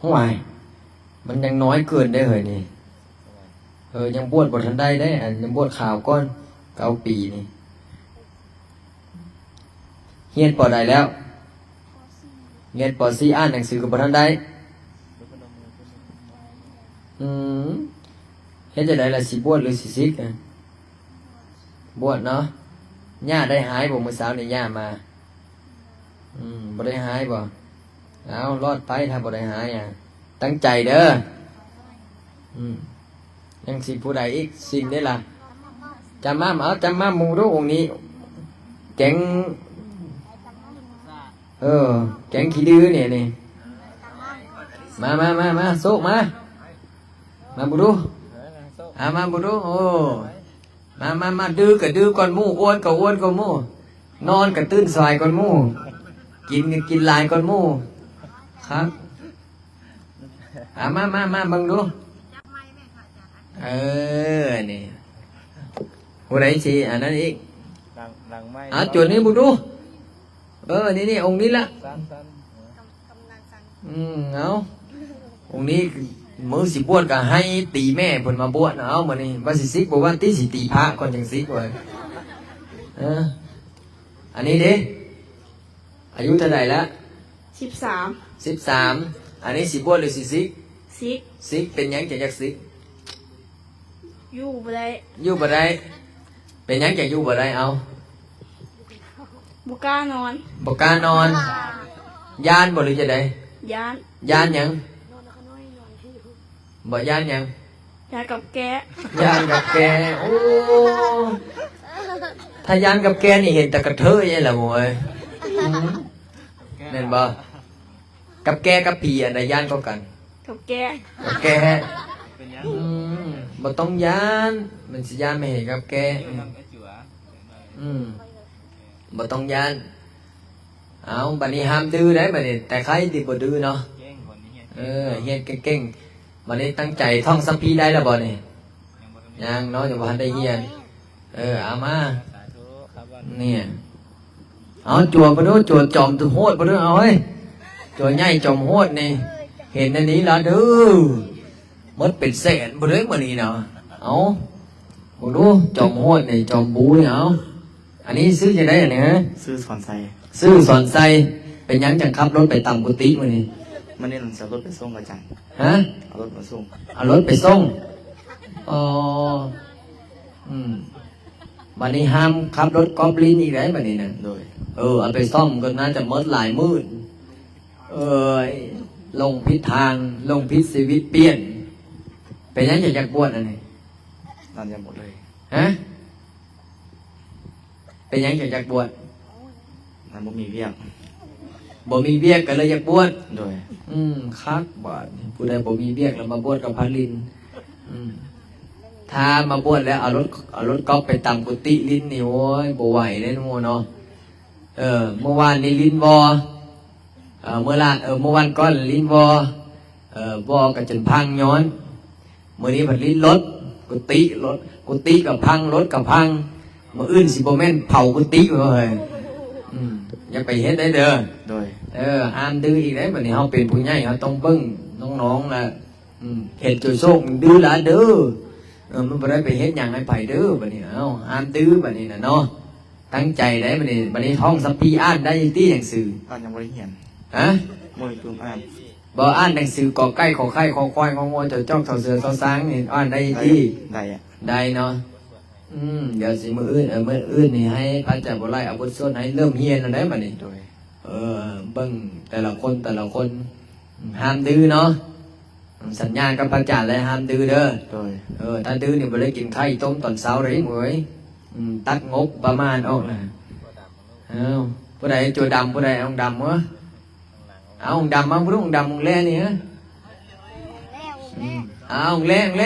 ຫ້ວຍ ມັນຍັງນ້ອຍເກີນເດ້ເຮີຍນີ້. ເອີ ຍັງບວດບໍ່ທັນໄດ້ເດ້ ອັນ ຍັງບວດຂາວກ່ອນ ເກົ້າປີນີ້. ຮຽນ ປ.ໃດແລ້ວ? ຮຽນ ປ.ສີ່ ອ່ານໜັງສືກໍບໍ່ທັນໄດ້. ອືມ ເຮັດຈັ່ງໃດລະ ຊິບວດຫຼືຊິສິກ? ບວດເນາະ. ຍ່າໄດ້ຮ້າຍບໍ່? ມື້ເຊົ້ານີ້ຍ່າມາ ອືມ ບໍ່ໄດ້ຮ້າຍບໍ່? ເອົາ ລອດໄປ ຖ້າບໍ່ໄດ້ຮ້າຍ ອະ ຕັ້ງໃຈເດີ. ອືມ ຍັງຊິຜູ້ໃດອີກ? ສິນເດ້ລະ? ຈຳມາ ເອົາ ຈຳມາໝູ່ດູ ອົງນີ້ ແກງ ເອີ ແກງຂີ້ດື້ນີ້ ນີ້ ມາ ມາ ມາ ມາ ໂຊກມາ ມາເບິ່ງດູ ເອົາ ມາເບິ່ງດູ. ໂອ້ ມາ ມາ ມາ ດື້ກໍດື້ກ່ອນໝູ່ ອ້ວນກໍອ້ວນກ່ອນໝູ່ ນອນກໍຕື່ນສາຍກ່ອນໝູ່ ກິນກໍກິນຫຼາຍກ່ອນໝູ່ ຄັກ. ເອົາ ມາ ມາ ມາເບິ່ງດູ ເອີ ນີ້ ຜູ້ໃດຊິອັນນັ້ນອີກ? ຫຼັງ ຫຼັງໄມ້ ເອົາ ຈວດນີ້ເບິ່ງດູ. ເອີ ນີ້ໆ ອົງນີ້ລະ ອືມ ເອົາ ອົງນີ້ມື້ຊິບວດກໍໃຫ້ຕີແມ່ເພິ່ນມາບວດ. ເອົາ ມື້ນີ້ວ່າຊິສິກບໍ່ວ່າຕິ ຊິຕີພະກ່ອນຈັ່ງສິກວ່າ. ເອີ ອັນນີ້ເດ້ ອາຍຸເທົ່າໃດລະ? ສິບສາມ ສິບສາມ. ອັນນີ້ຊິບວດຫຼືຊິສິກ? ສິກ ສິກ. ເປັນຫຍັງຈັ່ງຢາກສິກ? ຢູ່ບໍ່ໄດ້ ຢູ່ບໍ່ໄດ້. ເປັນຫຍັງຈັ່ງຢູ່ບໍ່ໄດ້? ເອົາ ບໍ່ກ້ານອນ ບໍ່ກ້ານອນ. ຢ້ານບໍ່ ຫຼືຈັ່ງໃດ? ຢ້ານ ຢ້ານຫຍັງ? ບໍ່ ຢ້ານຫຍັງ? ຢ້ານກັບແກ້ ຢ້ານກັບແກ້. ໂອ້ ຖ້າຢ້ານກັບແກ້ນີ້ເຫັນແຕ່ກະເທີຍຫັ້ນລະໂວ້ຍ. ອືມ ແມ່ນບໍ່? ກັບແກ້ກັບຜີ ອັນໃດຢ້ານກວ່າກັນ? ກັບແກ້ ກັບແກ້. ອືມ ບໍ່ຕ້ອງຢ້ານ ມັນຊິຢ້ານໄປເຮັດກັບແກ້. ອືມ ບໍ່ຕ້ອງຢ້ານ. ເອົາ ບັດນີ້ຫ້າມດື້ໄດ໋ ບັດນີ້ ແຕ່ໃຄທີ່ບໍ່ດື້ເນາະ. ເອີ ຮຽນເກັ່ງໆ ບັດນີ້ຕັ້ງໃຈ ທ່ອງສຳພີໄດ້ແລ້ວບໍ່ນີ້? ຍັງເນາະ ຍັງບໍ່ທັນໄດ້ຮຽນ. ເອີ ເອົາມາ ນີ້ ເອົາ ຈົວເບິ່ງດູ ຈົວຈອມໂຫດເບິ່ງດູ. ເອົາເຮີ້ຍ ຈົວໃຫຍ່ຈອມໂຫດນີ້ ເຫັນອັນນີ້ລະເດີ ໝົດເປັນແສນພຸ້ນເດີມື້ນີ້ນະ. ເອົາ ເບິ່ງດູ ຈອມໂຫດນີ້ ຈອມບູນີ້. ເອົາ ອັນນີ້ຊື່ຈັ່ງໃດອັນນີ້? ຊື່ສອນໄຊ ຊື່ສອນໄຊ. ເປັນຫຍັງຈັ່ງຂັບລົດໄປຕາມກຸຕິມື້ນີ້? ມື້ນີ້ເອົາລົດໄປສົ່ງອາຈານ. ຮະ? ເອົາລົດມາສົ່ງ ເອົາລົດໄປສົ່ງ. ອໍ ອືມ ບັດນີ້ຫ້າມຂັບລົດກອບຫຼິ້ນອີກໄດ໋ບັດນີ້ນະ. ໂດຍ ເອີ ເອົາໄປສ້ອມກໍໜ້າຈະໝົດຫຼາຍໝື່ນ. ເອີຍ ຫຼົງຜິດທາງ ຫຼົງຜິດຊີວິດປ່ຽນ. ເປັນຫຍັງຈັ່ງຢາກບວດອັນນີ້? ນັ້ນຍັງບໍ່ເລີຍ. ຮະ? ເປັນຫຍັງຈັ່ງຢາກບວດ? ມັນບໍ່ມີວຽກ ບໍ່ມີວຽກກໍເລີຍຢາກບວດ. ໂດຍ ອືມ ຄັກບາດນີ້ ຜູ້ໃດບໍ່ມີວຽກແລ້ວມາບວດກັບພະລິນ. ອືມ ຖ້າມາບວດແລ້ວເອົາລົດ ເອົາລົດກອບໄປຕາມກຸຕິຫຼິ້ນນີ້ ໂອ້ຍ ບໍ່ໄຫວເດ້ໝູ່ເນາະ. ເອີ ມື້ວານນີ້ຫຼິ້ນວໍ ເອີ ມື້ລະ ເອີ ມື້ວານກ່ອນຫຼິ້ນວໍ ເອີ ວໍກໍຈົນພັງຍ້ອນ. ມື້ນີ້ເພິ່ນຫຼິ້ນລົດ ກຸຕິລົດ ກຸຕິກໍພັງ ລົດກໍພັງ. ມື້ອື່ນຊິບໍ່ແມ່ນເຜົາກຸຕິບໍ່ເຮີ້ຍ? ອືມ ຢ່າໄປເຮັດໄດ້ເດີ. ໂດຍ ເອີ ຫ້າມດື້ອີກໄດ໋. ບັດນີ້ເຮົາເປັນຜູ້ໃຫຍ່ ເຮົາຕ້ອງເບິ່ງນ້ອງໆລະ. ອືມ ເຫັນໂຈໂຊກດື້ລະເດີ. ເອີ ມັນບໍ່ໄດ້ໄປເຮັດຫຍັງໃຫ້ໃຜເດີ. ບັດນີ້ ເອົ້າ ຫ້າມດື້ບັດນີ້ນະເນາະ. ຕັ້ງໃຈໄດ໋ບັດນີ້ ບັດນີ້ທ່ອງສຳພີ ອ່ານໄດ້ຕິໜັງສື? ອ່ານຍັງບໍ່ໄດ້ຮຽນ. ຮະ? ບໍ່ໄດ້ປຶ້ມອ່ານ. ບໍ່ອ່ານໜັງສື ກ ໄກ່ ຂ ໄຂ່ ຄ ຄວາຍ ງ ງ ຈ ຈອກ ຖ ເສືອ ຊ ຊ້າງນີ້ ອ່ານໄດ້ຕິ? ໄດ້ ໄດ້ ໄດ້ເນາະ. ອືມ ດຽວຊິມື້ອື່ນ ເອີ ມື້ອື່ນນີ້ໃຫ້ພະອາຈານບຸນຫຼາຍເອົາບົດສວດໃຫ້ເລີ່ມຮຽນແລ້ວໄດ໋ບັດນີ້. ໂດຍ ເອີ ເບິ່ງແຕ່ລະຄົນ ແຕ່ລະຄົນ ຫ້າມດື້ເນາະ. ສັນຍາກັບພະອາຈານແລ້ວ ຫ້າມດື້ເດີ. ໂດຍ. ເອີ ຖ້າດື້ນີ້ບໍ່ໄດ້ກິນເຂົ້າຕົ້ມຕອນເຊົ້າເດ້ເອີຍ. ອືມ ຕັດງົບປະມານອອກນະ. ເອົ້າ ຜູ້ໃດຕົວດຳ ຜູ້ໃດ? ອາ ອອງດຳເອີ. ເອົາ ອາ ອອງດຳມາ ອາ ອອງດຳ ອາ ອອງແລນີ້ເອີ. ອືມ ເອົາ ອາ ອອງແລ ອາ ອອງແລ.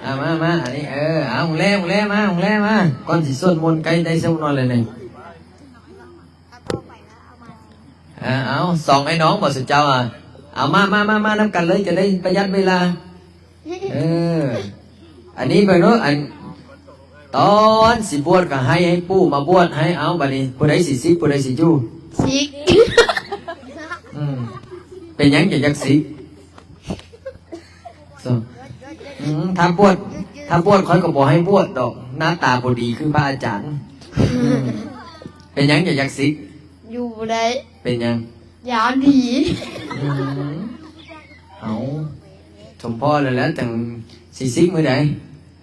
ເອົາ ມາ ມາ ອັນນີ້ ເອີ ເອົາ ອາ ອອງແລ ອາ ອອງແລ ມາ ອາ ອອງແລ ມາ. ກ່ອນຊິສວດມົນ ໃກ້ໄດ້ສວດມົນແລ້ວນີ້. ເອີ ເອົາ ສອງໄອ້ນ້ອງບໍ ຊຸເຈົ້າອະ? ເອົາ ມາ ມາ ມາ ມານຳກັນເລີຍ ຈະໄດ້ປະຢັດເວລາ. ເອີ ອັນນີ້ເບິ່ງເນາະ ອັນ ຕອນຊິບວດກໍໃຫ້ ໃຫ້ປູ່ມາບວດໃຫ້. ເອົາ ບາດນີ້ຜູ້ໃດຊິສິກ ຜູ້ໃດຊິຢູ່? ສິກ. ອືມ ເປັນຫຍັງຈະຢາກສິກ? ອືມ ຖ້າບວດ ຖ້າບວດຂ້ອຍກໍບໍ່ໃຫ້ບວດດອກ ໜ້າຕາບໍ່ດີຄືພະອາຈານ. ອືມ ເປັນຫຍັງຈະຢາກສິກ? ຢູ່ບໍ່ໄດ້. ເປັນຫຍັງ? ຢ້ານຜີ. ອືມ ເອົາ ສົມພໍແລ້ວແຫຼະ ຈັ່ງຊິສິກມື້ໃດ?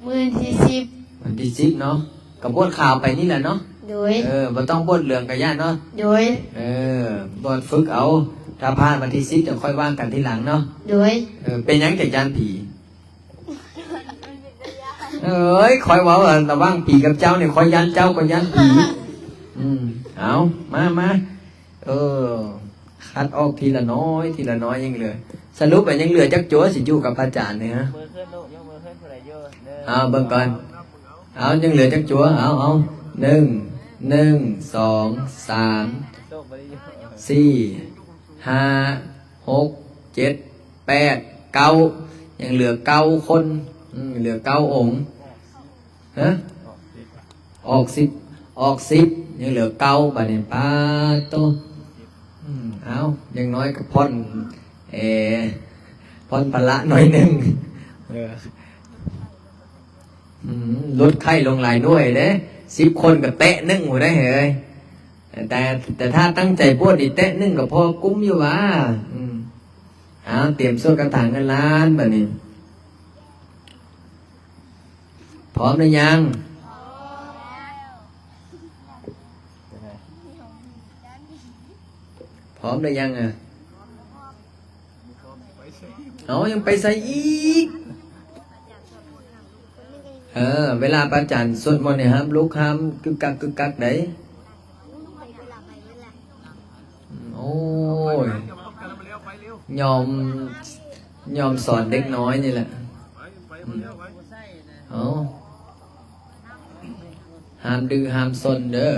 ມື້ວັນທີສິບ. ວັນທີສິບເນາະ ກໍບວດຂາວໄປນີ້ແຫຼະເນາະ. ໂດຍ. ເອີ ບໍ່ຕ້ອງບວດເຫຼືອງກໍຢ້ານເນາະ. ໂດຍ. ເອີ ບວດຝຶກເອົາ ຖ້າຜ່ານວັນທີສິບຈັ່ງຄ່ອຍວ່າກັນທີຫຼັງເນາະ. ໂດຍ. ເອີ ເປັນຫຍັງຈັ່ງຢ້ານຜີ? ເອີຍ ຂ້ອຍເວົ້າລະຫວ່າງຜີກັບເຈົ້ານີ້ ຂ້ອຍຢ້ານເຈົ້າ ຂ້ອຍຢ້ານຜີ. ອືມ ເອົາ ມາ ມາ. ເອີ ຄັດອອກທີລະນ້ອຍ ທີລະນ້ອຍ ຍັງເຫຼືອ ສະຫຼຸບແລ້ວຍັງເຫຼືອຈັກຕົວຊິຢູ່ກັບພະອາຈານນີ້ຮະ? ເບິ່ງເພິ່ນລູກ ຍັງເບິ່ງເພິ່ນຜູ້ໃດຢູ່ເດີ. ເອົາ ເບິ່ງກ່ອນ ເອົາ ຍັງເຫຼືອຈັກຕົວ? ເອົາ ເອົາ ໜຶ່ງ ໜຶ່ງ ສອງ ສາມ ສີ່ ຫ້າ ຫົກ ເຈັດ ແປດ ເກົ້າ ຍັງເຫຼືອເກົ້າຄົນ. ອືມ ເຫຼືອເກົ້າອົງ. ຮະ? ອອກສິບ ອອກສິບ ຍັງເຫຼືອເກົ້າ ບາດນີ້ ປາດໂຕ. ອືມ ເອົາ ຢ່າງໜ້ອຍກໍຜ່ອນ ເອ ຜ່ອນພາລະໜ້ອຍໜຶ່ງ. ເອີ ອືມ ລົດໄຂ້ລົງຫຼາຍໜ່ວຍເດ້ ສິບຄົນກໍແຕະໜຶ່ງພຸ້ນເດ້ເຮີ້ຍ. ແຕ່ ແຕ່ຖ້າຕັ້ງໃຈບວດນີ້ ແຕະໜຶ່ງກໍພໍກຸ້ມຢູ່ຫວາ. ອືມ ເອົາ ຕຽມສວດຄາຖາເງິນລ້ານບາດນີ້. ພ້ອມຫຼືຍັງ? ພ້ອມຫຼືຍັງອະ? ເອົາ ຍັງໄປໃສອີກ? ເອີ ເວລາພະອາຈານສວດມົນນີ້ ຫ້າມລຸກ ຫ້າມກຶກກັກກຶກກັກໃດ. ໂອ້ຍ ຍອມ ຍອມສອນເດັກນ້ອຍນີ້ແຫຼະ. ອືມ ເອົາ ຫ້າມດື້ຫ້າມຊົນເດີ.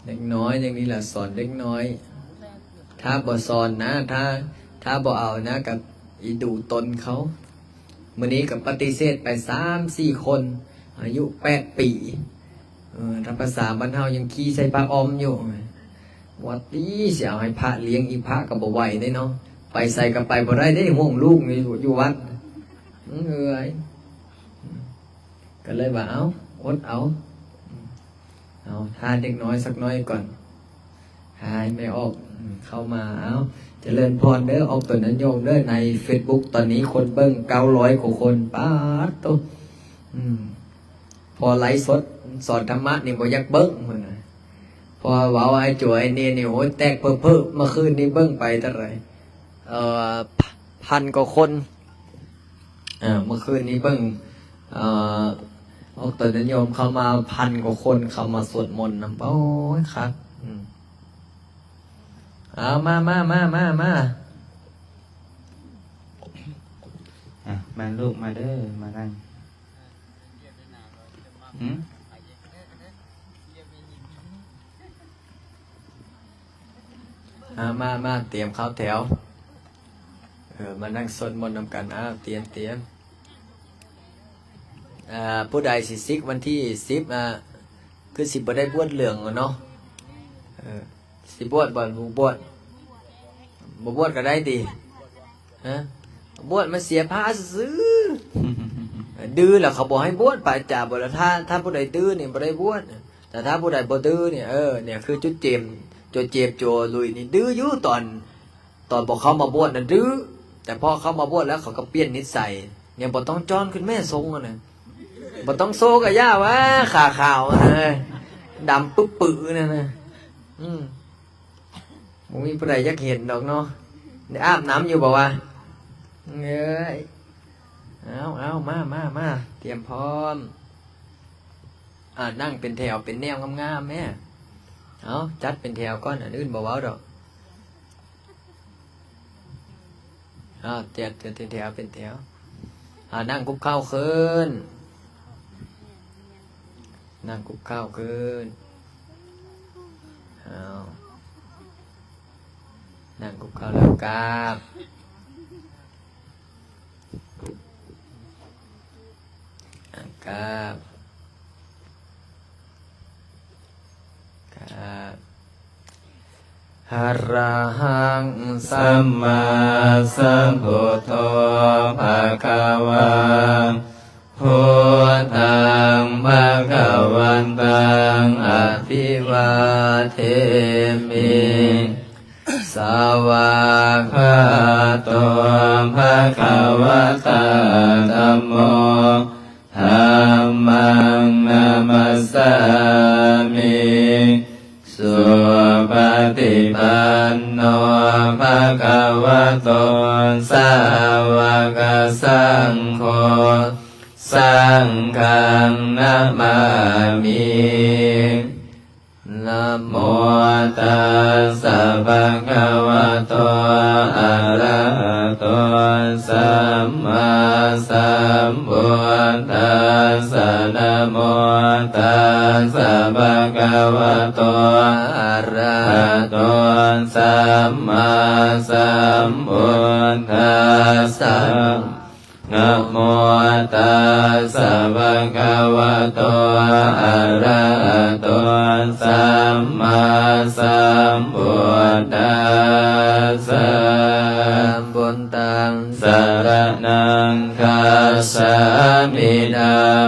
ເດັກນ້ອຍຢ່າງນີ້ລະ ສອນເດັກນ້ອຍ. ຖ້າບໍ່ສອນນະ ຖ້າ ຖ້າບໍ່ເອົານະ ກໍອີດູຕົນເຂົາ. ມື້ນີ້ກໍປະຕິເສດໄປສາມສີ່ຄົນ ອາຍຸແປດປີ. ເອີ ຖ້າພາສາບ້ານເຮົາຍັງຂີ້ໃສ່ຜ້າອ້ອມຢູ່. ວ່າຕິ ຊິເອົາໃຫ້ພະລ້ຽງອີກ ພະກໍບໍ່ໄຫວເດ້ເນາະ. ໄປໃສກໍໄປບໍ່ໄດ້ເດ້ ຫ່ວງລູກຢູ່ ຢູ່ວັດ. ເອີຍ ກໍເລີຍວ່າ ເອົາ ອົດເອົາ ເອົາ ຖ້າເດັກນ້ອຍສັກໜ້ອຍກ່ອນ. ຫາຍແມ່ອອກ ເຂົ້າມາ. ເອົາ ຈະເລີນພອນເດີ ອອກຕົນຍາດໂຍມເດີ. ໃນເຟສບຸກຕອນນີ້ຄົນເບິ່ງເກົ້າຮ້ອຍກວ່າຄົນ. ປາດໂຕ ອືມ ພໍໄລຟ໌ສົດສອນທຳມະນີ້ບໍ່ຢາກເບິ່ງພຸ້ນນະ. ເພາະວ່າເວົ້າໄອ້ໂຈໄອ້ເນນນີ້ ໂອ້ຍ ແຕກເພີ້ໆ. ເມື່ອຄືນນີ້ເບິ່ງໄປເທົ່າໃດ? ເອີ ພັນກວ່າຄົນ. ເອີ ເມື່ອຄືນນີ້ເບິ່ງ ເອີ ອອກຕົນຍາດໂຍມເຂົ້າມາພັນກວ່າຄົນ ເຂົ້າມາສວດມົນນຳ. ໂອ້ຍ ຄັກ. ອືມ ເອົາ ມາ ມາ ມາ ມາ ມາ. ອ່ະ ມາລູກ ມາເດີ ມານັ່ງ. ຫືມ? ອ່າ ມາ ມາ ຕຽມເຂົ້າແຖວ. ເອີ ມານັ່ງສວດມົນນຳກັນ. ອ້າວ ຕຽມ ຕຽມ. ອ່າ ຜູ້ໃດຊິສິກວັນທີສິບ ອ່າ ຄືຊິບໍ່ໄດ້ບວດເຫຼືອງເນາະ. ເອີ ຊິບວດບໍ່? ບໍ່ບວດ ບໍ່ບວດກໍໄດ້ຕິ? ຮະ? ບວດມັນເສຍຜ້າຊື່ໆ. ດື້ແລ້ວເຂົາບໍ່ໃຫ້ບວດ ພະອາຈານບອກແລ້ວ ຖ້າ ຖ້າຜູ້ໃດດື້ນີ້ບໍ່ໄດ້ບວດ. ແຕ່ຖ້າຜູ້ໃດບໍ່ດື້ນີ້ ເອີ ນີ້ຄືຈຸເຈມ ໂຈເຈມ ໂຈລຸຍນີ້ ດື້ຢູ່. ຕອນ ຕອນບໍ່ເຂົ້າມາບວດນະດື້ ແຕ່ພໍເຂົ້າມາບວດແລ້ວເຂົາກໍປ່ຽນນິດໄສ. ນີ້ບໍ່ຕ້ອງຈ້ອນຂຶ້ນແມ່ຊົງຫັ້ນນະ ບໍ່ຕ້ອງໂຊກະຢ່າວ່າ ຂາຂາວຫັ້ນນະ ດຳປຶບປຶນັ້ນນະ. ອືມ ບໍ່ມີຜູ້ໃດຢາກເຫັນດອກເນາະ. ໄດ້ອາບນ້ຳຢູ່ບໍ່ວະ? ເອີຍ ເອົາ ເອົາ ມາ ມາ ມາ ຕຽມພ້ອມ. ອ່າ ນັ່ງເປັນແຖວເປັນແນວງາມໆແມ້. ເອົາ ຈັດເປັນແຖວກ່ອນ ອັນອື່ນບໍ່ເວົ້າດອກ. ເອົາ ຈັດເປັນແຖວເປັນແຖວ. ອ່າ ນັ່ງຄຸກເຂົ່າຂຶ້ນ. ນັ່ງຄຸກເຂົ່າຂຶ້ນ. ເອົາ ນັ່ງຄຸກເຂົ່າແລ້ວກາບ. ອ່າ ກາບ ກາບ. ອະລະຫັງ ສຳມາສຳພຸດໂທ ພະຄະວາ. ພຸດທັງ ພະຄະວັນຕັງ ອະພິວາເທມິ. ສະວາກຂາໂຕ ພະຄະວະຕາ ທຳໂມ ທຳມັງ ນະມັດສາມິ. ສຸປະຕິປັນໂນ ພະຄະວະໂຕ ສາວະກະສັງໂຄ ສັງຄັງ ນະມາມິ. ນະໂມຕັດສະ ພະຄະວະໂຕ ອະລະຫະໂຕ ສຳມາສຳພຸດທັດສະ. ນະໂມຕັດສະ ພະຄະວະໂຕ ອະລະຫະໂຕ ສຳມາສຳພຸດທັດສະ. ນະໂມຕັດສະ ພະຄະວະໂຕ ອະລະຫະໂຕ ສຳມາສຳພຸດທັດສະ. ພຸດທັງ ສະລະນັງ ຄັດສາມິ. ທ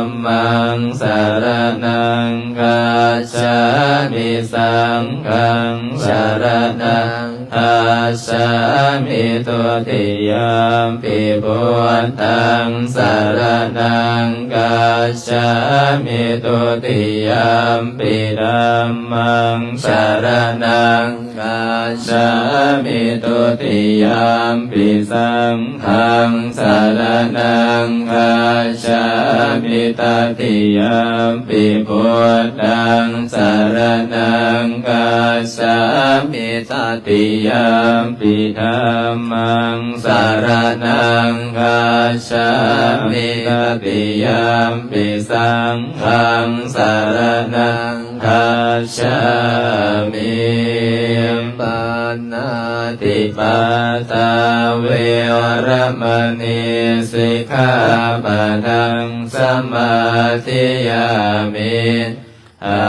ຳມັງ ສະລະນັງ ຄັດສາມິ. ສັງຄັງ ສະລະນັງ ຄັດສາມິ. ທຸຕິຍຳປິ ພຸດທັງ ສະລະນັງ ຄັດສາມິ. ທຸຕິຍຳປິ ທຳມັງ ສະລະນັງ ຄັດສາມິ. ທຸຕິຍຳປິ ສັງຄັງ ສະລະນັງ ຄັດສາມິ. ຕະຕິຍຳປິ ພຸດທັງ ສະລະນັງ ຄັດສາມິ. ຕະຕິຍຳປິ ທຳມັງ ສະລະນັງ ຄັດສາມິ. ຕະຕິຍຳປິ ສັງຄັງ ສະລະນັງ ຄັດສາມິ. ປານາຕິປາຕາ ເວລະມະນີ ສິກຂາປະທັງ ສະມາທິຍາມິ. ອາ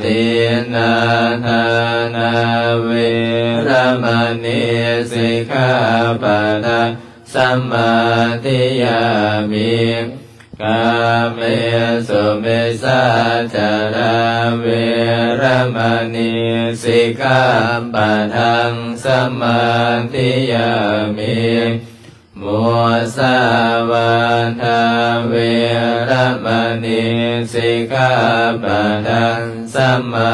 ທິນນາທານາ ເວລະມະນີ ສິກຂາປະທັງ ສະມາທິຍາມິ. ກາເມສຸມິດສາຈາລາ ເວລະມະນີ ສິກຂາປະທັງ ສະມາທິຍາມິ. ມຸສາວາທາ ເວລະມະນີ ສິກຂາປະທັງ ສະມາ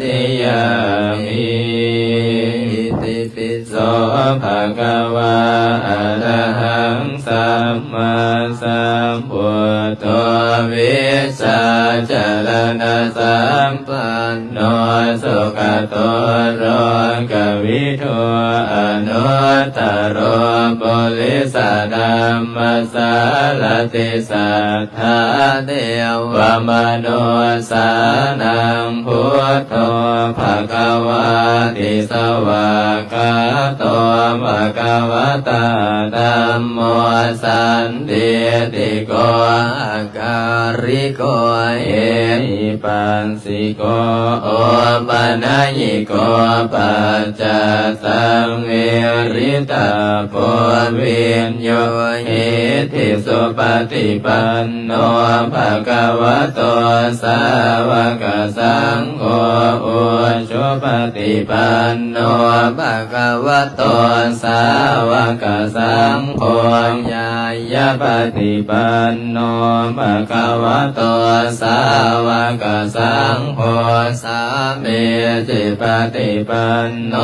ທິຍາມິ. ອິຕິປິ ໂສ ພະຄະວາ ອະລະຫັງ ສຳມາສຳພຸດໂທ ວິຊາຈະລະນະສຳປັນໂນ ສຸກະໂຕ ໂລກະວິທູ ອະນຸດຕະໂລ ປຸລິສະທຳມະສາລະຕິ ສັດ ທາເທວະມະນຸດສານັງ ພຸດໂທ ພະຄະວາຕິ ສະຫວາກຂາໂຕ ພະຄະວະຕາ ທຳໂມ ສັນທິຕິໂກ ອາກາລິໂກ ເອຫິປັດສິໂກ ໂອປະນະຍິໂກ ປັດຈັດຕັງ ວິລິຕາໂປ ວິນໂຍ ເອຫິ ສຸປະຕິປັນໂນ ພະຄະວະໂຕ ສາວະກະສັງໂຄ ອຸຈຸປະຕິປັນໂນ ພະຄະວະໂຕ ສາວະກະສັງໂຄ ຍາຍະປະຕິປັນໂນ ພະຄະວະໂຕ ສາວະກະສັງໂຄ ສາມີຈິປະຕິປັນໂນ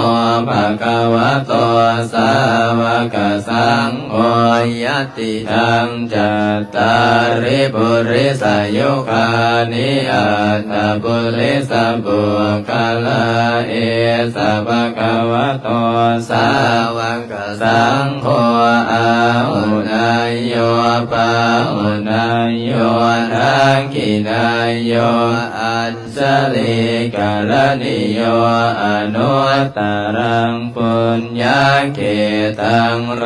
ພະຄະວະໂຕ ສາວະກະສັງໂຄ ຍະຕິ ຕັງ ຈັດຕາລິ ປຸລິສະຍຸຄານິ ອັດຖະປຸລິສະປຸກຄະລາ ເອສະ ພະຄະວະໂຕ ສາວະກະສັງໂຄ ອາຫຸເນຍໂຍ ປາຫຸເນຍໂຍ ທັກຂິເນຍໂຍ ອັນ ຊະລີກະລະນິໂຍ ອະນຸດຕະລັງ ປຸນຍະເຂຕັງ ໂລ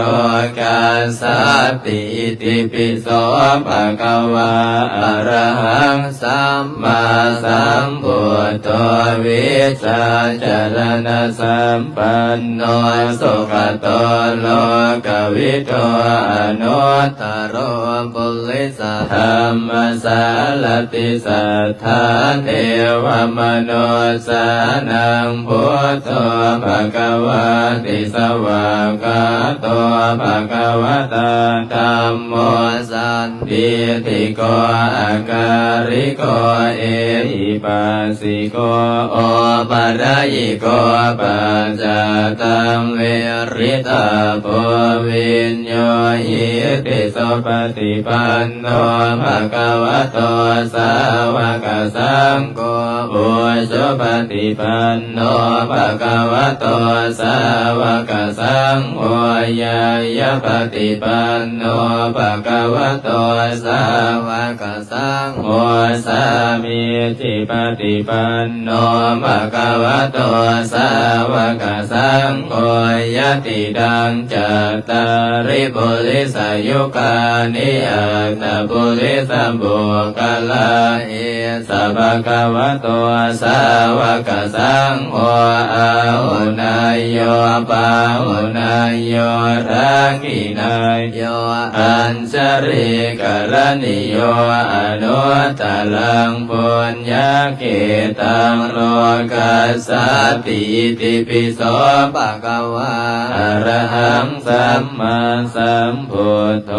ກັດສາຕິ ອິຕິປິໂສ ພະຄະວາ ອະລະຫັງ ສຳມາສຳພຸດໂທ ວິຊາຈະລະນະສຳປັນໂນ ສຸກະໂຕ ໂລກະວິທູ ອະນຸດຕະໂລ ປຸລິ ສະ ທຳມະສາລະຕິ ສັດຖາເທວະມະນຸດສານັງ ພຸດໂທ ພະຄະວາຕິ ສະຫວາກຂາໂຕ ພະຄະວະຕາ ທຳໂມ ສັນ ທິດຖິໂກ ອາກາລິໂກ ເອຫິປັດສິໂກ ໂອປະນະຍິໂກ ປັດຈາຕັງ ວິລິຕາໂພ ວິນໂຍຫິຕິ ສຸປະຕິປັນໂນ ພະຄະວະໂຕ ສາວະກະສັງໂຄ ອຸຊຸປະຕິປັນໂນ ພະຄະວະໂຕ ສາວະກະສັງໂຄ ຍາຍະປະຕິປັນໂນ ພະຄະວະໂຕ ສາວະກະສັງໂຄ ສາມີຈິປະຕິປັນໂນ ພະຄະວະໂຕ ສາວະກະສັງໂຄ ຍະຕິ ຕັງ ຈັດຕາລິ ປຸລິສະຍຸຄານິ ອັດຖະປຸລິສະບຸກຄະລາ ເອສະ ພະຄະວະໂຕ ສາວະກະສັງໂຄ ອາຫຸເນຍໂຍ ປາຫຸເນຍໂຍ ທັກຂິເນຍໂຍ ອັນຊະລີກະລະນິໂຍ ອະນຸດຕະລັງ ປຸນຍະເຂຕັງ ໂລກັດສາຕິ ອິຕິປິໂສ ພະຄະວາ ອະລະຫັງ ສຳມາສຳພຸດໂທ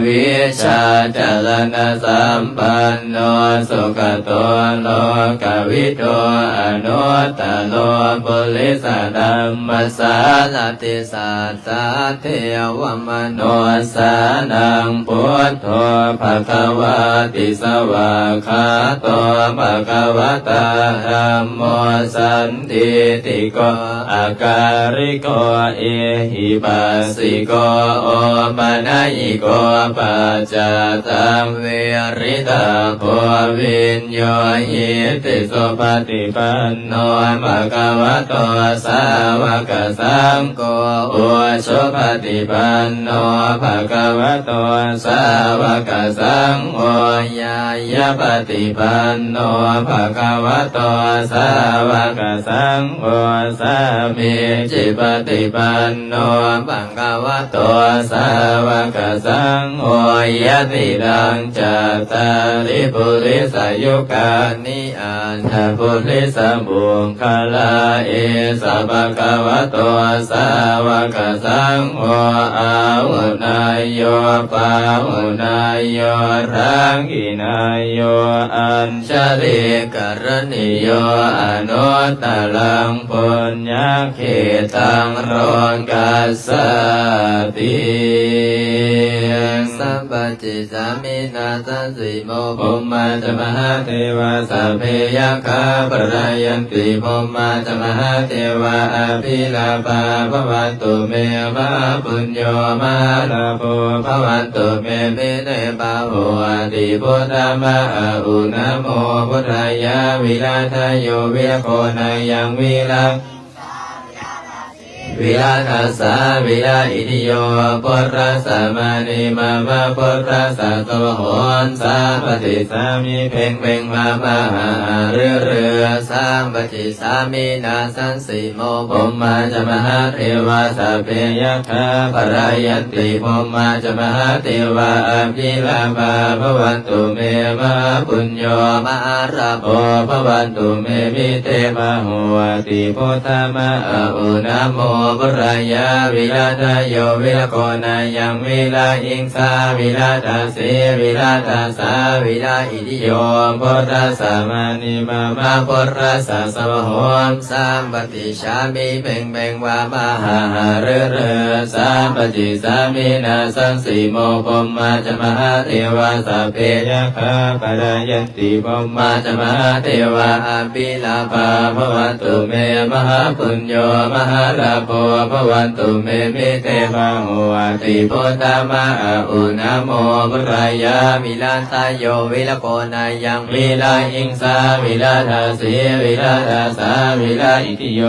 ວິຊາຈະລະນະສຳປັນໂນ ສຸກະໂຕ ໂລກະວິທູ ອະນຸດຕະໂລ ປຸລິສະທຳມະສາລະຕິ ສັດ ສາເທວະມະນຸດສານັງ ພຸດໂທ ພະຄະວາຕິ ສະຫວາກຂາໂຕ ພະຄະວະຕາ ທຳໂມ ສັນທິດຖິໂກ ອາກາລິໂກ ເອຫິປັດສິໂກ ໂອປະນະຍິໂກ ປັດຈາຕັງ ວິລິຕາໂພ ວິນໂຍຫິຕິ ສຸປະຕິປັນໂນ ພະຄະວະໂຕ ສາວະກະສັງໂຄ ອຸຊຸປະຕິປັນໂນ ພະຄະວະໂຕ ສາວະກະສັງໂຄ ຍາຍະປະຕິປັນໂນ ພະຄະວະໂຕ ສາວະກະສັງໂຄ ສາມີຈິປະຕິປັນໂນ ພະຄະວະໂຕ ສາວະກະສັງໂຄ ຍະຕິ ຕັງ ຈັດຕາລິ ປຸລິສະຍຸຄານິ ອັດຖະປຸລິສະບຸກຄະລາ ເອສະ ພະຄະວະໂຕ ສາວະກະສັງໂຄ ອາຫຸເນຍໂຍ ປາຫຸເນຍໂຍ ທັກຂິເນຍໂຍ ອັນຊະລີກະລະນິໂຍ ອະນຸດຕະລັງ ປຸນຍະເຂຕັງ ໂລກັດສາຕິ ສະປະຈິດສາມິນາສັນຕິໂມ ພົມມາຈະມະຫາເທວາ ສັບເພຍັກຂາ ພະລາຍັນຕິ ພົມມາຈະມະຫາເທວາ ອະພິລາພາ ພະວັນຕຸເມ ມະຫາປຸນໂຍ ມະຫາລາໂພ ພະວັນຕຸເມ ພິເນບາໂຫ ອະຕິ ພຸດທະມະອະອຸນະໂມ ພຸດທາຍາ ວິລາທາໂຍ ວິລະໂຄນາຍັງ ວິລາ ວິລາທັດສາ ວິລາອິທິໂຍ ພຸດທັດສະມະນີມາມະ ພຸດທັດສະໂຕໂຫນ ສາປະຕິສາມິ ເພັງເພັງມາມະຫະຫະລືລື ສາປະຕິສາມິນາສັນຕິໂມ ພົມມາຈະມະຫາເທວາ ສັບເພຍັກຂາ ພະລາຍັນຕິ ພົມມາຈະມະຫາເທວາ ອະພິລາພາ ພະວັນຕຸເມ ມະຫາປຸນໂຍ ມະຫາລາໂພ ພະວັນຕຸເມ ພິເທບາໂຫ ອະຕິ ພຸດທະມະອະອຸນະໂມ ພຸດທາຍາ ວິລາທາໂຍ ວິລະໂຄນາຍັງ ວິລາອິງສາ ວິລາທາສີ ວິລາທາສາ ວິລາອິທິໂຍ ພຸດທະສະມານິມາມະ ພຸດທະສະສະວະໂຫ ສາມປະຕິສາມິ ເພັງເພັງວາວາຫາຫາລືລື ສາມປະຕິສາມິ ນາສັງສີໂມ ພົມມາຈະມະຫາເທວາ ສັບເພຍັກຂາ ປະລາຍັນ ຕິ ພົມມາຈະມະຫາເທວາ ອະພິລາພາ ພະວັນຕຸເມ ມະຫາປຸນໂຍ ມະຫາລາໂພ ພະວັນຕຸເມ ມິເຕພາໂຫ ອະທິພຸດທາມະ ອະອຸນາໂມ ພຸດທາຍາ ວິລາທາໂຍ ວິລະໂຄນາຍັງ ວິລາອິງສາ ວິລາທາສີ ວິລາທາສາ ວິລາອິທິໂຍ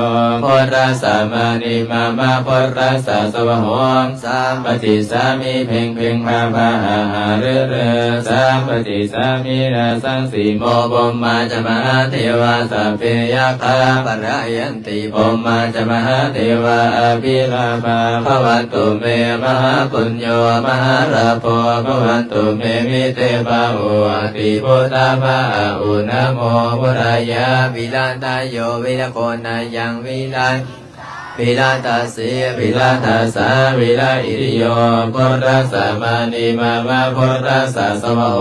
ພຸດທະສະມານິມາມະ ພຸດທະສະສະວະໂຫ ສາມປະຕິສາມິ ເພັງເພັງວາວາຫາຫາລືລື ສາມປະຕິສາມິ ນາສັງສີໂມ ພົມມາຈະມະຫາເທວາ ສັບເພຍັກຂາ ປະລາຍັນຕິ ພົມມາຈະມະຫາເທວາ ອະພິລາພາ ພະວັນຕຸເມ ມະຫາປຸນໂຍ ມະຫາລາໂພ ພະວັນຕຸເມ ມິເຕພາໂຫ ອະທິພຸດທາມະ ອະອຸນາໂມ ພຸດທາຍາ ວິລາທາໂຍ ວິລະໂຄນາຍັງ ວິລາ ວິລາທາສີ ວິລາທາສາ ວິລາອິທິໂຍ ພຸດທະສະມານິມາມະ ພຸດທະສະສະວະໂຫ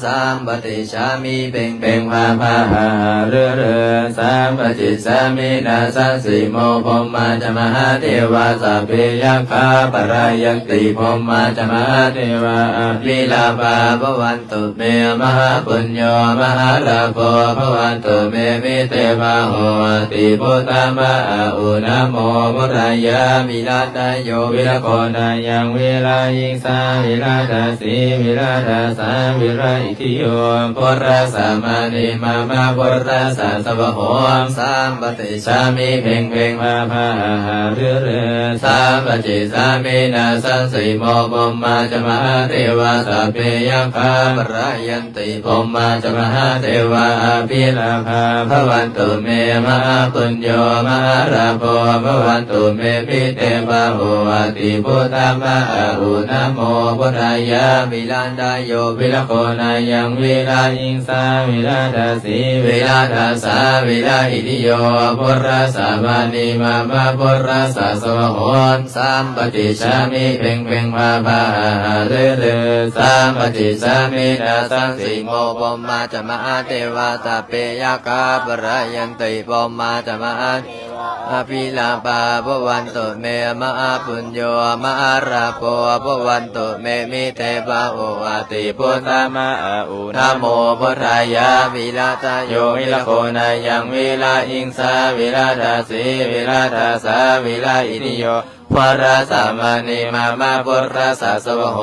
ສາມປະຕິສາມິ ເພັງເພັງວາວາຫາຫາລືລື ສາມປະຕິສາມິ ນາສັງສີໂມ ພົມມາຈະມະຫາເທວາ ສັບເພຍັກຂາ ປະລາຍັນຕິ ພົມມາຈະມະຫາເທວາ ອະພິລາພາ ພະວັນ ຕຸເມ ມະຫາປຸນໂຍ ມະຫາລາໂພ ພະວັນຕຸເມ ມິເຕພາໂຫ ອະທິພຸດທາມະ ອະອຸນາໂມ ພຸດທາຍາ ວິລາທາໂຍ ວິລະໂຄນາຍັງ ວິລາອິງສາ ວິລາທາສີ ວິລາທາສາ ວິລາອິທິໂຍ ພຸດທະສະມານິມາມະ ພຸດທະສະສະວະໂຫ ສາມປະຕິສາມິ ເພັງເພັງວາວາຫາຫາລືລື ສາມປະຕິສາມິ ນາສັງສີໂມ ພົມມາຈະມະຫາເທວາ ສັບເພຍັກຂາ ປະລາຍັນ ຕິ ພົມມາຈະມະຫາເທວາ ອະພິລາພາ ພະວັນຕຸເມ ມະຫາປຸນໂຍ ມະຫາລາໂພ ພະວັນຕຸເມ ມິເຕພາໂຫ ອະທິພຸດທາມະ ອະອຸນາໂມ ພຸດທາຍາ ວິລາທາໂຍ ວິລະໂຄນາຍັງ ວິລາອິງສາ ວິລາທາສີ ວິລາທາສາ ວິລາອິທິໂຍ ພຸດທະສະມານິມາມະ ພຸດທະສະສະວະໂຫ ສາມປະຕິສາມິ ເພັງເພັງວາວາຫາຫາລືລື ສາມປະຕິສາມິ ນາສັງສີໂມ ພົມມາຈະມະຫາເທວາ ສັບເພຍັກຂາ ປະລາຍັນຕິ ພົມມາຈະມະຫາເທວາ ອະພິລາພາ ພະວັນຕຸເມ ມະຫາປຸນໂຍ ມະຫາລາໂພ ພະວັນຕຸເມ ມິເຕພາໂຫ ອະທິພຸດທາມະ ອະອຸນາໂມ ພຸດທາຍາ ວິລາທາໂຍ ວິລະໂຄນາຍັງ ວິລາອິງສາ ວິລາທາສີ ວິລາທາສາ ວິລາອິທິໂຍ ພຸດທະສະມານິມາມະ ພຸດທະສະສະວະໂຫ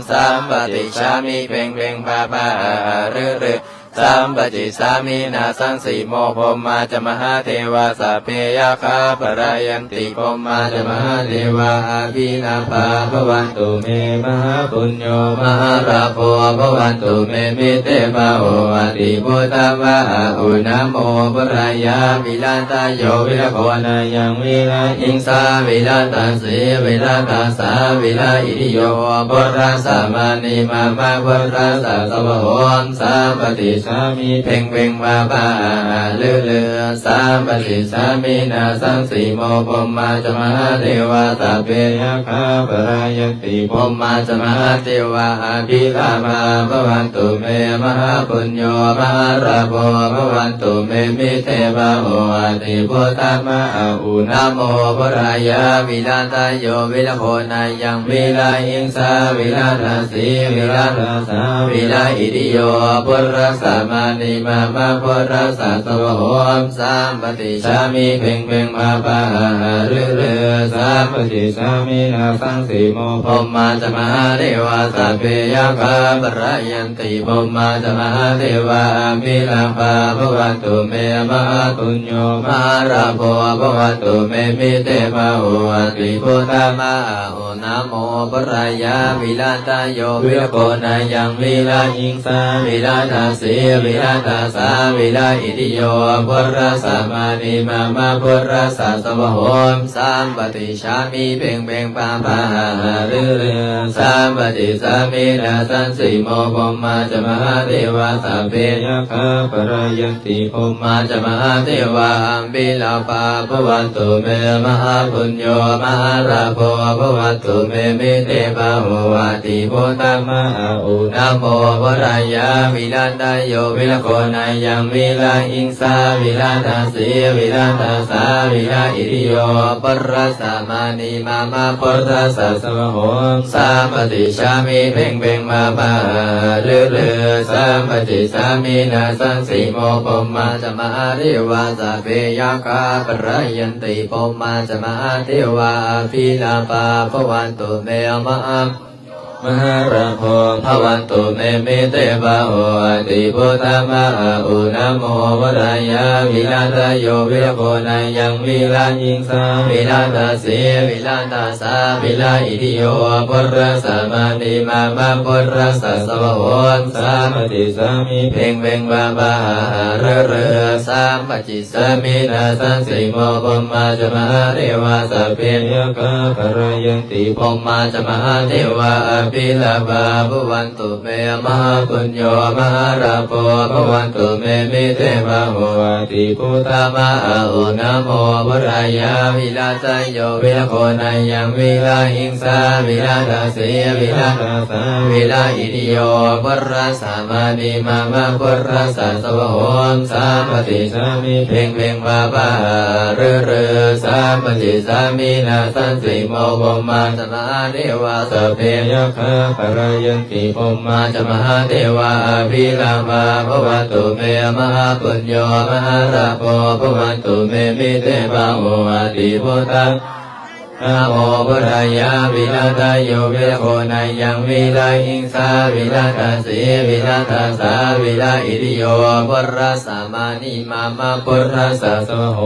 ສາມປະຕິສາມິ ເພັງເພັງວາວາຫາຫາລືລື ສາມປະຕິສາມິ ນາສັງສີໂມ ພົມມາຈະມະຫາເທວາ ສັບເພຍັກຂາ ປະລາຍັນຕິ ພົມມາຈະມະຫາເທວາ ອະພິລາພາ ພະວັນຕຸເມ ມະຫາປຸນໂຍ ມະຫາລາໂພ ພະວັນຕຸເມ ມິເຕພາໂຫ ອະທິພຸດທາມະ ອະອຸນາໂມ ພຸດທາຍາ ວິລາທາໂຍ ວິລະໂຄນາຍັງ ວິລາອິງສາ ວິລາທາສີ ວິລາທາສາ ວິລາອິທິໂຍ ພຸດທະສະມານິມາມະ ພຸດທະສະສະວະໂຫ ສາມປະຕິສາມິ ເພັງເພັງວາວາຫາຫາລືລື ສາມປະຕິສາມິ ນາສັງສີໂມ ພົມມາຈະມະຫາເທວາ ສັບເພຍັກຂາ ປະລາຍັນຕິ ພົມມາຈະມະຫາເທວາ ອະພິລາພາ ພະວັນຕຸເມ ມະຫາປຸນໂຍ ມະຫາລາໂພ ພະວັນຕຸເມ ມິເຕພາໂຫ ອະທິພຸດທາມະ ອະອຸນາໂມ ພຸດທາຍາ ວິລາທາໂຍ ວິລະໂຄນາຍັງ ວິລາອິງສາ ວິລາທາສີ ວິລາທາສາ ວິລາອິທິໂຍ ພຸດທະສະມານິມາມະ ພຸດທະສະສະວະໂຫ ສາມປະຕິສາມິ ເພັງເພັງວາວາຫາຫາລືລື ສາມປະຕິສາມິ ນາສັງສີໂມ ພົມມາຈະມະຫາເທວາ ສັບເພຍັກຂາ ປະລາຍັນຕິ ພົມມາຈະມະຫາເທວາ ອະພິລາພາ ພະວັນຕຸເມ ມະຫາປຸນໂຍ ມະຫາລາໂພ ພະວັນຕຸເມ ມິເຕພາໂຫ ອະທິພຸດທາມະ ອະອຸນາໂມ ພຸດທາຍາ ວິລາທາໂຍ ວິລະໂຄນາຍັງ ວິລາອິງສາ ວິລາທາສີ ວິລະຕະສາ ວິລະອິຕິໂຍ ພຸດທະສະມານີມາມະ ພຸດທະສະສະວະໂຫ ສຳປະຕິດສາມິ ເພັງເພັງ ປະປະຫາຫາລືລື ສຳປະຕິດສາມິ ນະສັງສີໂມ ພົມມາຈະມະຫາເທວາ ສັບເພຍັກຂາ ພະລາຍັນຕິ ພົມມາຈະມະຫາເທວາ ອະພິລາພາ ພະວັນຕຸເມ ມະຫາປຸນໂຍ ມະຫາລາໂພ ພະວັນຕຸເມ ມິເຕບາໂຫ ອະທິພຸດທະມະອາອຸນະໂມ ວະຣາຍາ ວິລັດຕະໂຍ ວິລະໂຄນາຍັງ ວິລະຫິງສາ ວິລະຕາສີ ວິລະຕາສາ ວິລະອິຕິໂຍ ພຸດທະສະມານີມາມະ ພຸດທະສະສະວະໂຫ ສຳປະຕິດສາມິ ເພັງເພັງ ມະປະຫາຫາລືລື ສຳປະຕິດສາມິ ນະສັງສີໂມ ພົມມາຈະມະຫາເທວາ ສັບເພຍັກຂາ ພະລາຍັນຕິ ພົມມາຈະມະຫາເທວາ ອະພິລາພາ ພະວັນຕຸເມ ມະຫາ ມະຫາລາໂພ ພະວັນຕຸເມ ມິເຕບາໂຫ ອະທິພຸດທະມະອາອຸນະໂມ ວະຣາຍາ ວິລັດຕະໂຍ ວິລະໂຄນາຍັງ ວິລະຫິງສາ ວິລະຕາສີ ວິລະຕາສາ ວິລະອິຕິໂຍ ພຸດທະສະມານີມາມະ ພຸດທະສະສະວະໂຫ ສຳປະຕິດສາມິ ເພັງເພັງ ມະປະຫາຫາລືລື ສຳປະຕິດສາມິ ນະສັງສີໂມ ພົມມາຈະມະຫາເທວາ ສັບເພຍັກຂາ ພະລາຍັນຕິ ພົມມາຈະມະຫາເທວາ ອະພິລາພາ ພະວັນ ຕຸເມ ມະຫາປຸນໂຍ ມະຫາລາໂພ ພະວັນຕຸເມ ມິເຕບາໂຫ ອະທິພຸດທະມະອາອຸນະໂມ ວະຣາຍາ ວິລັດຕະໂຍ ວິລະໂຄນາຍັງ ວິລະຫິງສາ ວິລະຕາສີ ວິລະຕາສາ ວິລະອິຕິໂຍ ພຸດທະສະມານີມາມະ ພຸດທະສະສະວະໂຫ ສຳປະຕິດສາມິ ເພັງເພັງ ມະປະຫາຫາລືລື ສຳປະຕິດສາມິ ນະສັງສີໂມ ພົມມາຈະມະຫາເທວາ ສັບເພຍັກຂາ ພະລາຍັນ ຕິ ພົມມາຈະມະຫາເທວາ ອະພິລາພາ ພະວັນຕຸເມ ມະຫາປຸນໂຍ ມະຫາລາໂພ ພະວັນຕຸເມ ມິເຕບາໂຫ ອະທິພຸດທະ ນະໂມ ວະຣາຍາ ວິລັດຕະໂຍ ວິລະໂຄນາຍັງ ວິລະຫິງສາ ວິລະຕາສີ ວິລະຕາສາ ວິລະອິຕິໂຍ ພຸດທະສະມານີ ມາມະ ພຸດທະສະສະວະໂຫ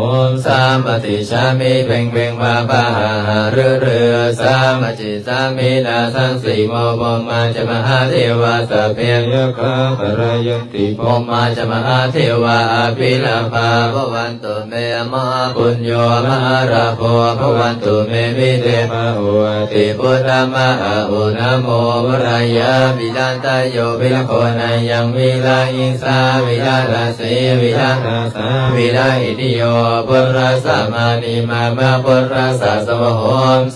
ສຳປະຕິດສາມິ ເພັງເພັງ ມະປະຫາຫາລືລື ສຳປະຕິດສາມິ ນະສັງສີໂມ ພົມມາຈະມະຫາເທວາ ສັບເພຍັກຂາ ພະລາຍັນຕິ ພົມມາຈະມະຫາເທວາ ອະພິລາພາ ພະວັນຕຸເມ ມະຫາປຸນໂຍ ມະຫາລາໂພ ພະວັນຕຸເມ ມິເຕບາໂຫ ອະທິພຸດທະມະອາອຸນະໂມ ວະຣາຍາ ວິລັດຕະໂຍ ວິລະໂຄນາຍັງ ວິລະຫິງສາ ວິລະຕາສີ ວິລະຕາສາ ວິລະອິຕິໂຍ ພຸດທະສະມານີມາມະ ພຸດທະສະສະວະໂຫ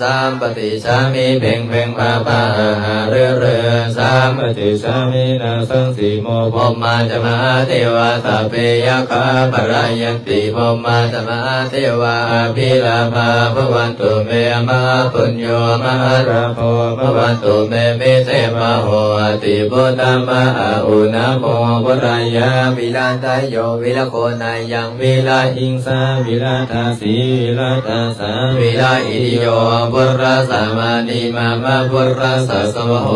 ສຳປະຕິດສາມິ ເພັງເພັງ ມະປະຫາຫາລືລື ສຳປະຕິດສາມິ ນະສັງສີໂມ ພົມມາຈະມະຫາເທວາ ສັບເພຍັກຂາ ພະລາຍັນ ຕິ ພົມມາຈະມະຫາເທວາ ອະພິລາພາ ພະວັນຕຸເມ ມະຫາປຸນໂຍ ມະຫາລາໂພ ພະວັນຕຸເມ ມິເຕບາໂຫ ອະທິພຸດທະມະອາອຸນະໂມ ວະຣາຍາ ວິລັດຕະໂຍ ວິລະໂຄນາຍັງ ວິລະຫິງສາ ວິລະຕາສີ ວິລະຕາສາ ວິລະອິຕິໂຍ ພຸດທະສະມານີມາມະ ພຸດທະສະສະວະໂຫ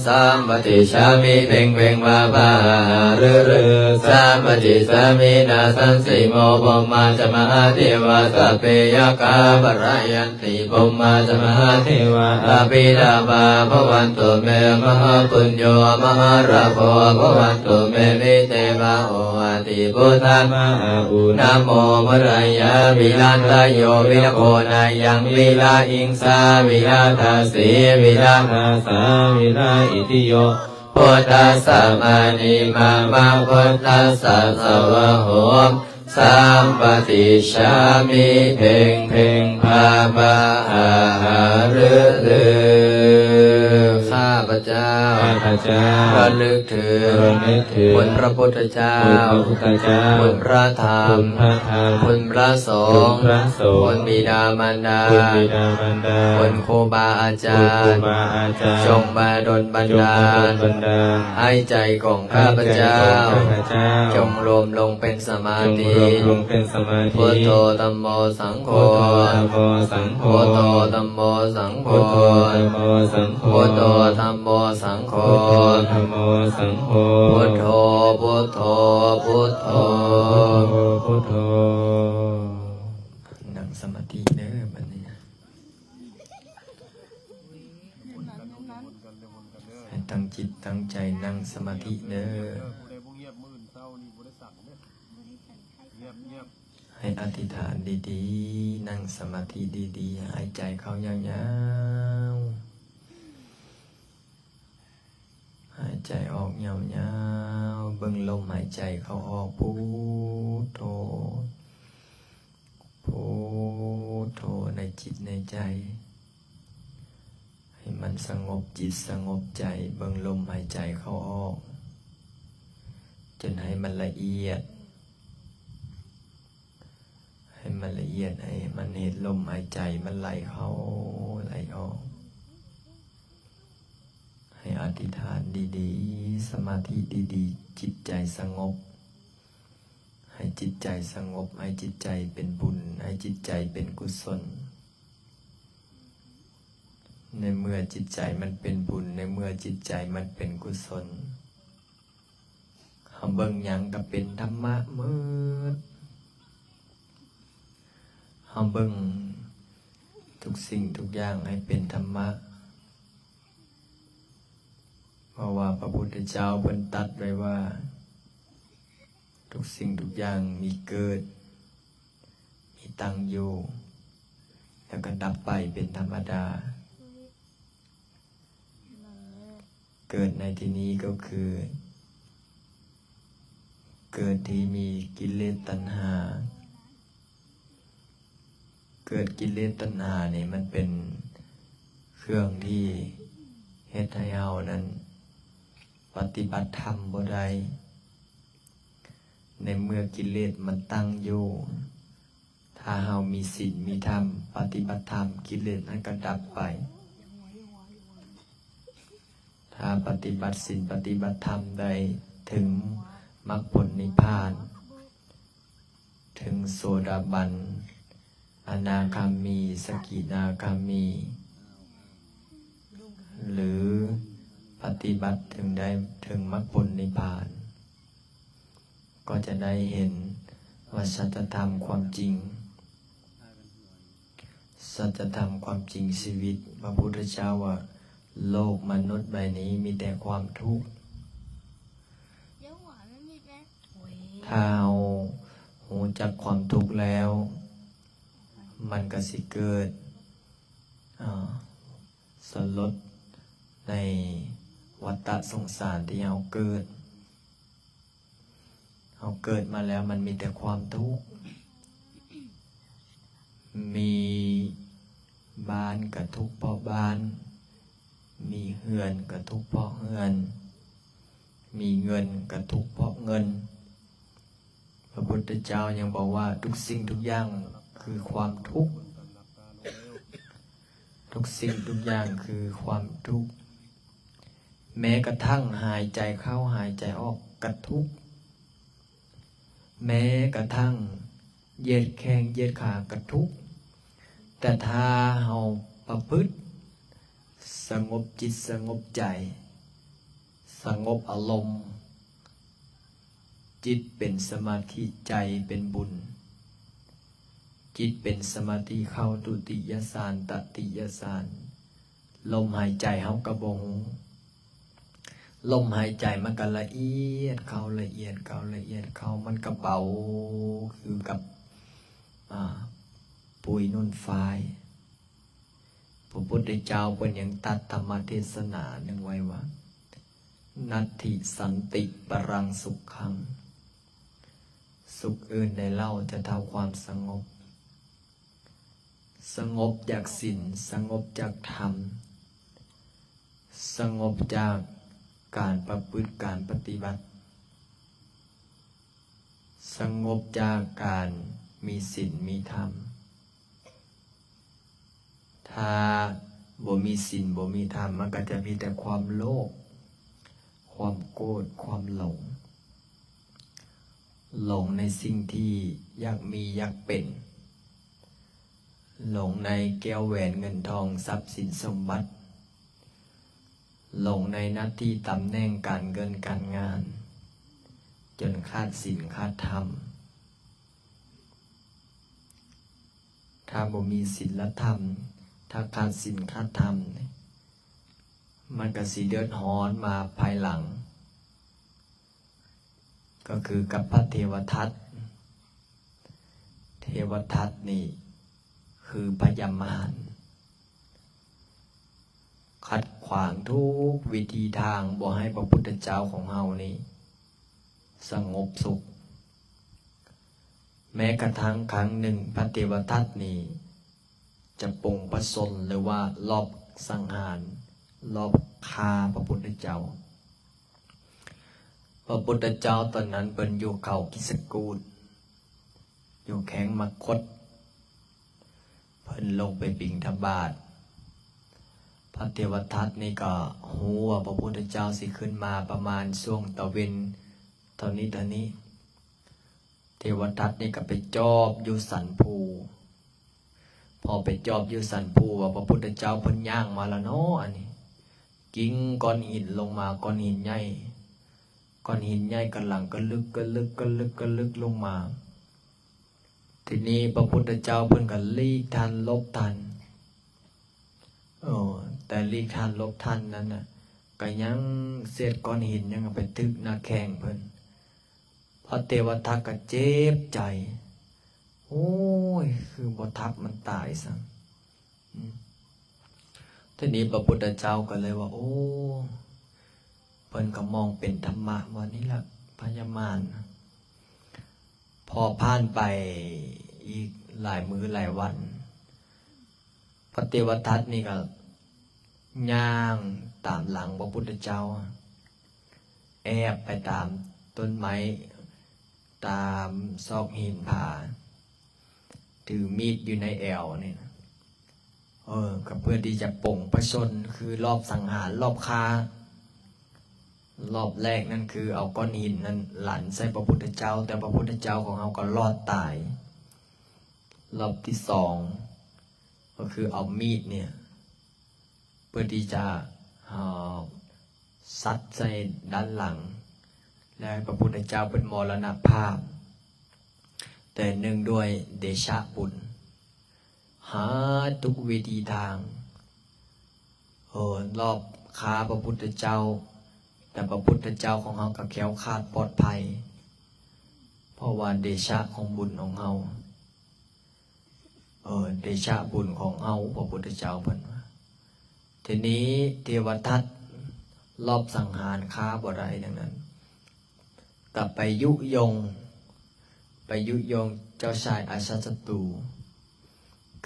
ສຳປະຕິດສາມິ ເພັງເພັງ ມະປະຫາຫາລືລື ສຳປະຕິດສາມິ ນະສັງສີໂມ ພົມມາຈະມະຫາເທວາ ສັບເພຍັກຂາ ພະລາຍັນ ຕິ ພົມມາຈະມະຫາເທວາ ອະພິລາພາ ພະວັນຕຸເມ ມະຫາປຸນໂຍ ມະຫາລາໂພ ພະວັນຕຸເມ ມິເຕບາໂຫ ອະທິພຸດທະມະອາອຸນະໂມ ວະຣາຍາ ວິລັດຕະໂຍ ວິລະໂຄນາຍັງ ວິລະຫິງສາ ວິລະຕາສີ ວິລະຕາສາ ວິລະອິຕິໂຍ ພຸດທະສະມານີມາມະ ພຸດທະສະສະວະໂຫ ສຳປະຕິດສາມິ ເພັງເພັງ ພະປະຫາຫາລືລື ຂ້າພະເຈົ້າ ຂ້າພະເຈົ້າ ລະລຶກເຖິງ ລະນຶກເຖິງ ຄຸນພະພຸດທະເຈົ້າ ຄຸນພະພຸດທະເຈົ້າ ຄຸນພະທຳ ຄຸນພະທຳ ຄຸນພະສົງ ຄຸນພະສົງ ຄຸນບິດາມານດາ ຄຸນບິດາມານດາ ຄຸນຄູບາອາຈານ ຄຸນຄູບາອາຈານ ຈົ່ງມາດົນບັນດານ ຈົ່ງມາດົນບັນດານ ໃຫ້ໃຈຂອງຂ້າພະເຈົ້າ ໃຫ້ໃຈຂອງຂ້າພະເຈົ້າ ຈົ່ງລວມລົງເປັນສະມາທິ ຈົ່ງລວມລົງເປັນສະມາທິ ພຸດໂທ ທຳໂມ ສັງໂຄ ພຸດໂທ ທຳໂມ ສັງໂຄ ພຸດໂທ ທຳໂມ ສັງໂຄ ພຸດໂທ ທຳໂມ ສັງໂຄ ພຸດໂທ ທຳໂມ ສັງໂຄ ພຸດໂທ ພຸດໂທ ພຸດໂທ ພຸດໂທ ນັ່ງສະມາທິເດີບັດນີ້ ໃຫ້ຕັ້ງຈິດຕັ້ງໃຈນັ່ງສະມາທິເດີ. ອະທິຖານດີໆ, ນັ່ງສະມາທິດີໆ, ຫາຍໃຈເຂົ້າຍາວໆ, ຫາຍໃຈອອກຍາວໆ, ເບິ່ງລົມຫາຍໃຈເຂົ້າອອກ, ພຸດໂທ ພຸດໂທໃນຈິດໃນໃຈ. ໃຫ້ມັນສະຫງົບຈິດສະຫງົບໃຈ, ເບິ່ງລົມຫາຍໃຈເຂົ້າອອກ ຈົນໃຫ້ມັນລະອຽດ, ໃຫ້ມັນລະອຽດ, ໃຫ້ມັນເຫັນລົມຫາຍໃຈມັນໄຫຼເຂົ້າໄຫຼອອກ. ໃຫ້ອະທິຖານດີໆ, ສະມາທິດີໆ, ຈິດໃຈສະຫງົບ, ໃຫ້ຈິດໃຈສະຫງົບ, ໃຫ້ຈິດໃຈເປັນບຸນ, ໃຫ້ຈິດໃຈເປັນກຸສົນ. ໃນເມື່ອຈິດໃຈມັນເປັນບຸນ, ໃນເມື່ອຈິດໃຈມັນເປັນກຸສົນ, ເຮົາເບິ່ງຫຍັງກໍເປັນທຳມະໝົດ. ເຮົາເບິ່ງທຸກສິ່ງທຸກຢ່າງໃຫ້ເປັນທຳມະ, ເພາະວ່າພະພຸດທະເຈົ້າເພິ່ນຕັດໄວ້ວ່າ ທຸກສິ່ງທຸກຢ່າງມີເກີດ, ມີຕັ້ງຢູ່, ແລ້ວກໍດັບໄປເປັນທຳມະດາ. ເກີດໃນທີ່ນີ້ກໍຄື ເກີດທີ່ມີກິເລດຕັນຫາ. ເກີດກິເລດຕັນຫານີ້ ມັນເປັນເຄື່ອງທີ່ເຮັດໃຫ້ເຮົານັ້ນປະຕິບັດທຳບໍ່ໄດ້. ໃນເມື່ອກິເລດມັນຕັ້ງຢູ່, ຖ້າເຮົາມີສິນມີທຳ, ປະຕິບັດທຳ, ກິເລດນັ້ນກໍດັບໄປ. ຖ້າປະຕິບັດສິນ, ປະຕິບັດທຳໄດ້ເຖິງມັກຜົນນິບພານ, ເຖິງໂສດາບັນ, ອະນາຄາມີ, ສະກິນາຄາມີ ຫຼື ປະຕິບັດເຖິງໄດ້ເຖິງມັກຜົນນິບພານ, ກໍຈະໄດ້ເຫັນວ່າສັດຈະທຳຄວາມຈິງ, ສັດຈະທຳຄວາມຈິງຊີວິດ. ພະພຸດທະເຈົ້າວ່າ ໂລກມະນຸດໃບນີ້ມີແຕ່ຄວາມທຸກ. ຖ້າເຮົາຮູ້ຈັກຄວາມທຸກແລ້ວ, ມັນກໍຊິເກີດ ອາ ສະຫຼົດໃນວັດຕະສົງສານທີ່ເຮົາເກີດ. ເຮົາເກີດມາແລ້ວມັນມີແຕ່ຄວາມທຸກ, ມີບ້ານກະທຸກເພາະບ້ານ, ມີເຮືອນກະທຸກເພາະເຮືອນ, ມີເງິນກະທຸກເພາະເງິນ. ພະພຸດທະເຈົ້າຍັງບອກວ່າ ທຸກສິ່ງທຸກຢ່າງຄືຄວາມທຸກ, ທຸກສິ່ງທຸກຢ່າງຄືຄວາມທຸກ. ແມ້ກະທັ່ງຫາຍໃຈເຂົ້າຫາຍໃຈອອກກະທຸກ, ແມ້ກະທັ່ງຢຽດແຂ້ງຢຽດຂາກະທຸກ. ແຕ່ຖ້າເຮົາປະພຶດສະຫງົບຈິດສະຫງົບໃຈ, ສະຫງົບອາລົມ, ຈິດເປັນສະມາທິ, ໃຈເປັນບຸນ, ຈິດເປັນສະມາທິເຂົ້າທຸຕິຍະສານ, ຕະຕິຍະສານ, ລົມຫາຍໃຈເຮົາກໍບໍ່ຮູ້, ລົມຫາຍໃຈມັນກໍລະອຽດເຂົ້າ, ລະອຽດເຂົ້າ, ລະອຽດເຂົ້າ, ມັນກໍເບົາຄືກັບ ອາ ປຸ໋ຍໜຸ່ນຝ້າຍ. ພະພຸດທະເຈົ້າເພິ່ນຍັງຕັດທຳມະເທດສະໜາໜຶ່ງໄວ້ວ່າ ນັດຖິສັນຕິປະລັງສຸຂັງ, ສຸກອື່ນໃດເລົ່າຈະເທົ່າຄວາມສະຫງົບ. ສະຫງົບຈາກສິນ, ສະຫງົບຈາກທຳ, ສະຫງົບຈາກການປະພຶດການປະຕິບັດ, ສະຫງົບຈາກການມີສິນມີທຳ. ຖ້າບໍ່ມີສິນບໍ່ມີທຳ, ມັນກໍຈະມີແຕ່ຄວາມໂລບ, ຄວາມໂກດ, ຄວາມຫຼົງ, ຫຼົງໃນສິ່ງທີ່ຢາກມີຢາກເປັນ, ຫຼົງໃນແກ້ວແຫວນເງິນທອງຊັບສິນສົມບັດ, ຫຼົງໃນໜ້າທີ່ຕຳແໜ່ງການເງິນການງານ, ຈົນຂາດສິນຂາດທຳ. ຖ້າບໍ່ມີສິນລະທຳ, ຖ້າຂາດສິນຂາດທຳ, ມັນກະຊິເດືອດຮ້ອນມາພາຍຫຼັງ, ກໍຄືກັບພະເທວະທັດ. ເທ ເທວະທັດນີ້ຄືພະຍາມານ ຂັດຂວາງທຸກວິທີທາງບໍ່ໃຫ້ພະພຸດທະເຈົ້າຂອງເຮົານີ້ສະຫງົບສຸກ. ແມ້ກະທັ່ງຄັ້ງໜຶ່ງພະເທວະທັດນີ້ຈະປົງພະຊົນ ຫຼືວ່າລອບສັງຫານ ລອບຂ້າພະພຸດທະເຈົ້າ. ພະພຸດທະເຈົ້າຕອນນັ້ນເພິ່ນຢູ່ເຂົາກິດສະກູດ ຢູ່ແຂວງມະຄົດ ເພິ່ນລົງໄປບິນທະບາດ. ພະເທວະທັດນີ້ກໍຮູ້ວ່າພະພຸດທະເຈົ້າຊິຂຶ້ນມາປະມານຊ່ວງຕາເວັນເທົ່ານີ້ເທົ່ານີ້. ເທວະທັດນີ້ກໍໄປຈອບຢູ່ສັນພູ. ພໍໄປຈອບຢູ່ສັນພູວ່າພະພຸດທະເຈົ້າເພິ່ນຍ່າງມາແລ້ວເນາະ ອັນນີ້ ກິ້ງກ້ອນຫີນລົງມາ ກ້ອນຫີນໃຫຍ່ ກ້ອນຫີນໃຫຍ່ກຳລັງກະລຶກກະລຶກ ກະລຶກກະລຶກລົງມາ. ທີນີ້ພະພຸດທະເຈົ້າເພິ່ນກໍຫຼີກທັນ ຫຼົບທັນ. ເອີ ແຕ່ຫຼີກທັນຫຼົບທັນນັ້ນນະ ກໍຍັງເສດກ້ອນຫີນຍັງໄປຖືກໜ້າແຂ້ງເພິ່ນ. ພະເທວະທັດກໍເຈັບໃຈ ໂອ້ຍ ຄືບໍ່ທັບມັນຕາຍຊະ. ອືມ ທີນີ້ພະພຸດທະເຈົ້າກໍເລີຍວ່າ ໂອ້ ເພິ່ນກໍມອງເປັນທຳມະວ່ານີ້ລະພະຍາມານ. ພໍຜ່ານໄປອີກຫຼາຍມື້ຫຼາຍວັນ ພະເທວະທັດນີ້ກໍຍ່າງຕາມຫຼັງພະພຸດທະເຈົ້າ ແອບໄປຕາມຕົ້ນໄມ້ ຕາມຊອກຫີນຜາ ຖືມີດຢູ່ໃນແອວນີ້ນະ ເອີ ກໍເພື່ອທີ່ຈະປົງພະຊົນ ຄືລອບສັງຫານ ລອບຂ້າ. ລອບແລກນັ້ນຄືເອົາກ້ອນຫີນນັ້ນຫຼັນໃສ່ພະພຸດທະເຈົ້າ ແຕ່ພະພຸດທະເຈົ້າຂອງເຮົາກໍລອດຕາຍ. ລອບທີສອງ ກໍຄືເອົາມີດນີ້ ເພື່ອທີ່ຈະ ເອີ ສັດໃສ່ດ້ານຫຼັງ ແລະ ໃຫ້ພະພຸດທະເຈົ້າເພິ່ນມໍລະນະພາບ. ແຕ່ເນື່ອງດ້ວຍເດຊະບຸນ ຫາທຸກວິທີທາງ ເອີ ລອບຂ້າພະພຸດທະເຈົ້າ ແຕ່ພະພຸດທະເຈົ້າຂອງເຮົາກໍແຄ້ວຄາດປອດໄພ ເພາະວ່າເດຊະຂອງບຸນຂອງເຮົາ ເອີ ເດຊະບຸນຂອງເຮົາ ພະພຸດທະເຈົ້າເພິ່ນວ່າ. ທີນີ້ເທວະທັດລອບສັງຫານຂ້າບໍ່ໄດ້ ດັ່ງນັ້ນກໍໄປຍຸຍົງ ໄປຍຸຍົງເຈົ້າຊາຍອາຊາດສັດຕູ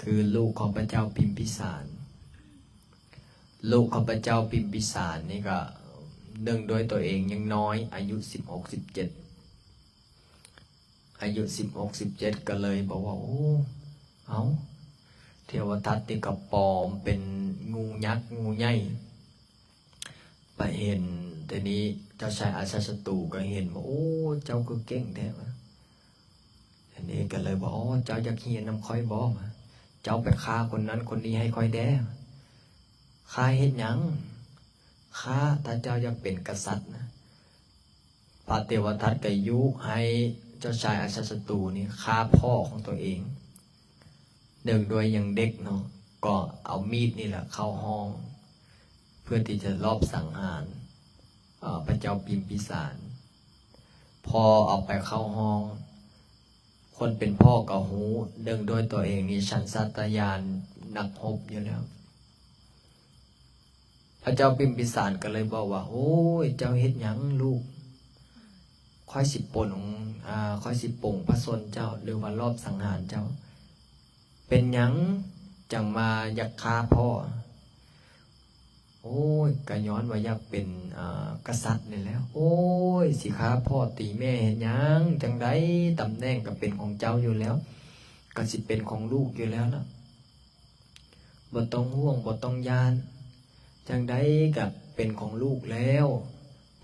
ຄືລູກຂອງພະເຈົ້າພິມພິສານ. ລູກຂອງພະເຈົ້າພິມພິສານນີ້ກໍ ເນື່ອງດ້ວຍຕົວເອງຍັງນ້ອຍ ອາຍຸສິບຫົກ ສິບເຈັດ ອາຍຸສິບຫົກ ສິບເຈັດ ກໍເລີຍບອກວ່າ ໂອ້ ເອົ້າ ເທວະທັດນີ້ກໍປອມເປັນງູຍັກງູໃຫຍ່ ໄປເຫັນ. ທີນີ້ເຈົ້າຊາຍອາຊາດສັດຕູກໍເຫັນວ່າ ໂອ້ ເຈົ້າຄືເກັ່ງແທ້. ທີນີ້ກໍເລີຍບອກ ເຈົ້າຢາກຮຽນນຳຂ້ອຍບໍ່? ເຈົ້າໄປຂ້າຄົນນັ້ນຄົນນີ້ໃຫ້ຂ້ອຍແດ່. ຂ້າເຮັດຫຍັງ? ຂ້າ ຖ້າເຈົ້າຢາກເປັນກະສັດນະ. ພະເທວະທັດກໍຍຸໃຫ້ເຈົ້າຊາຍອາຊາດສັດຕູນີ້ຂ້າພໍ່ຂອງຕົວເອງ. ເນື່ອງດ້ວຍຍັງເດັກເນາະ ກໍເອົາມີດນີ້ແຫຼະເຂົ້າຫ້ອງ ເພື່ອທີ່ຈະລອບສັງຫານ ເອີ ພະເຈົ້າພິມພິສານ. ພໍເອົາໄປເຂົ້າຫ້ອງ ຄົນເປັນພໍ່ກໍຮູ້ ເນື່ອງດ້ວຍຕົວເອງມີສັນຊາດຕະຍານນັກຮົບຢູ່ແລ້ວ. ພະເຈົ້າພິມພິສານກໍເລີຍບອກວ່າ ໂອ້ຍ ເຈົ້າເຮັດຫຍັງລູກ? ຂ້ອຍຊິປົງ ອາ ຂ້ອຍຊິປົງພະຊົນເຈົ້າ ຫຼືວ່າລອບສັງຫານເຈົ້າ. ເປັນຫຍັງຈັ່ງມາຢາກຂ້າພໍ່? ໂອ້ຍ ກະຍ້ອນວ່າຢາກເປັນ ອາ ກະສັດນີ້ແຫຼະ. ໂອ້ຍ ຊິຂ້າພໍ່ຕີແມ່ເຮັດຫຍັງ? ຈັ່ງໃດຕຳແໜ່ງກະເປັນຂອງເຈົ້າຢູ່ແລ້ວ ກະຊິເປັນຂອງລູກຢູ່ແລ້ວລະ. ບໍ່ຕ້ອງຫ່ວງ ບໍ່ຕ້ອງຢ້ານ ຈັ່ງໃດກະເປັນຂອງລູກແລ້ວ.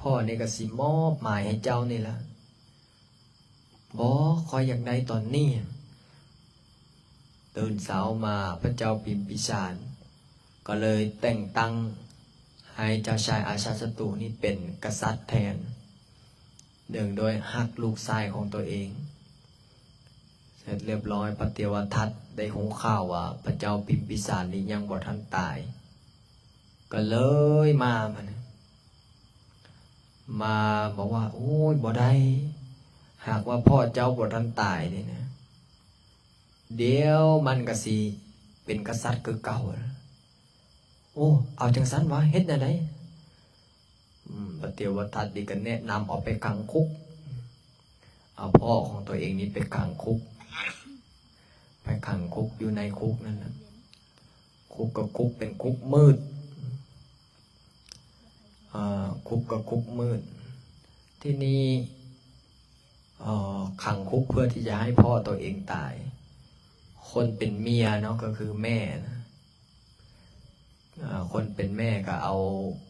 ພໍ່ນີ້ກະຊິມອບໝາຍໃຫ້ເຈົ້ານີ້ລະ. ບໍ່ ຂ້ອຍຢາກໄດ້ຕອນນີ້. ຕື່ນເຊົ້າມາ ພະເຈົ້າພິມພິສານກໍເລີຍແຕ່ງຕັ້ງໃຫ້ເຈົ້າຊາຍອາຊາດສັດຕູນີ້ເປັນກະສັດແທນ ເນື່ອງດ້ວຍຮັກລູກຊາຍຂອງຕົວເອງ. ເສັດລຽບຮ້ອຍ ພະເທວະທັດໄດ້ຮູ້ຂ່າວວ່າພະເຈົ້າພິມພິສານນີ້ຍັງບໍ່ທັນຕາຍ ກໍເລີຍມາ ມາ ມາບອກວ່າ ໂອ້ຍ ບໍ່ໄດ້ ຫາກວ່າພໍ່ເຈົ້າບໍ່ທັນຕາຍນີ້ນະ ດຽວມັນກໍຊິເປັນກະສັດຄືເກົ່າ. ໂອ້ ເອົາຈັ່ງຊັ້ນວະ ເຮັດແນວໃດ? ອືມ ພະເທວະທັດນີ້ກໍແນະນຳເອົາໄປຂັງຄຸກ, ເອົາພໍ່ຂອງຕົວເອງນີ້ໄປຂັງຄຸກ, ໄປຂັງຄຸກຢູ່ໃນຄຸກນັ້ນນະ. ຄຸກກໍຄຸກເປັນຄຸກມືດ, ເອີ ຄຸກກໍຄຸກມືດ. ທີນີ້ ເອີ ຂັງຄຸກເພື່ອທີ່ຈະໃຫ້ພໍ່ຕົວເອງຕາຍ. ຄົນເປັນເມຍເນາະ ກໍຄືແມ່ນະ, ເອີ ຄົນເປັນແມ່ກໍເອົາ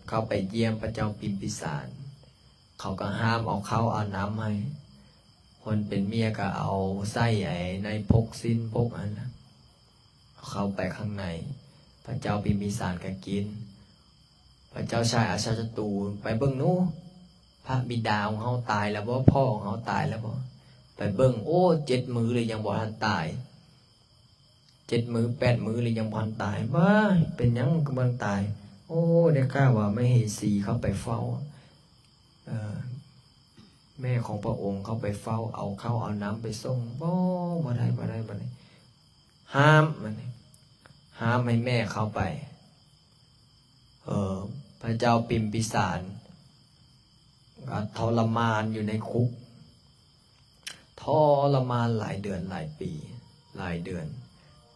ເຂົ້າໄປຢ້ຽມພະເຈົ້າພິມພິສານ, ເຂົາກໍຫ້າມເອົາເຂົ້າເອົານ້ຳໃຫ້. ຄົນເປັນເມຍກໍເອົາໃສ່ໄອ້ໃນພົກຊີ້ນ ພົກອັນນະ ເຂົ້າໄປຂ້າງໃນ, ພະເຈົ້າພິມພິສານກໍກິນ. ພະເຈົ້າຊາຍອາຊາດສັດຕູ ໄປເບິ່ງໜູ ພະບິດາຂອງເຮົາຕາຍແລ້ວບໍ່? ພໍ່ຂອງເຮົາຕາຍແລ້ວບໍ່? ໄປເບິ່ງ ໂອ້ ເຈັດມື້ແລ້ວຍັງບໍ່ທັນຕາຍ, ເຈັດມື້ແປດມື້ແລ້ວຍັງບໍ່ທັນຕາຍ. ວ້າຍ ເປັນຫຍັງຄືບໍ່ທັນຕາຍ? ໂອ້ ໄດ້ຂ່າວວ່າມະເຫສີເຂົ້າໄປເຝົ້າ, ເອີ ແມ່ຂອງພະອົງເຂົ້າໄປເຝົ້າ ເອົາເຂົ້າເອົານ້ຳໄປສົ່ງ. ບໍ່ ບໍ່ໄດ້ ບໍ່ໄດ້ ບໍ່ໄດ້. ຫ້າມ ບັດນີ້ ຫ້າມໃຫ້ແມ່ເຂົ້າໄປ. ເອີ ພະເຈົ້າພິມພິສານກໍທໍລະມານຢູ່ໃນຄຸກ, ທໍລະມານຫຼາຍເດືອນຫຼາຍປີ ຫຼາຍເດືອນ,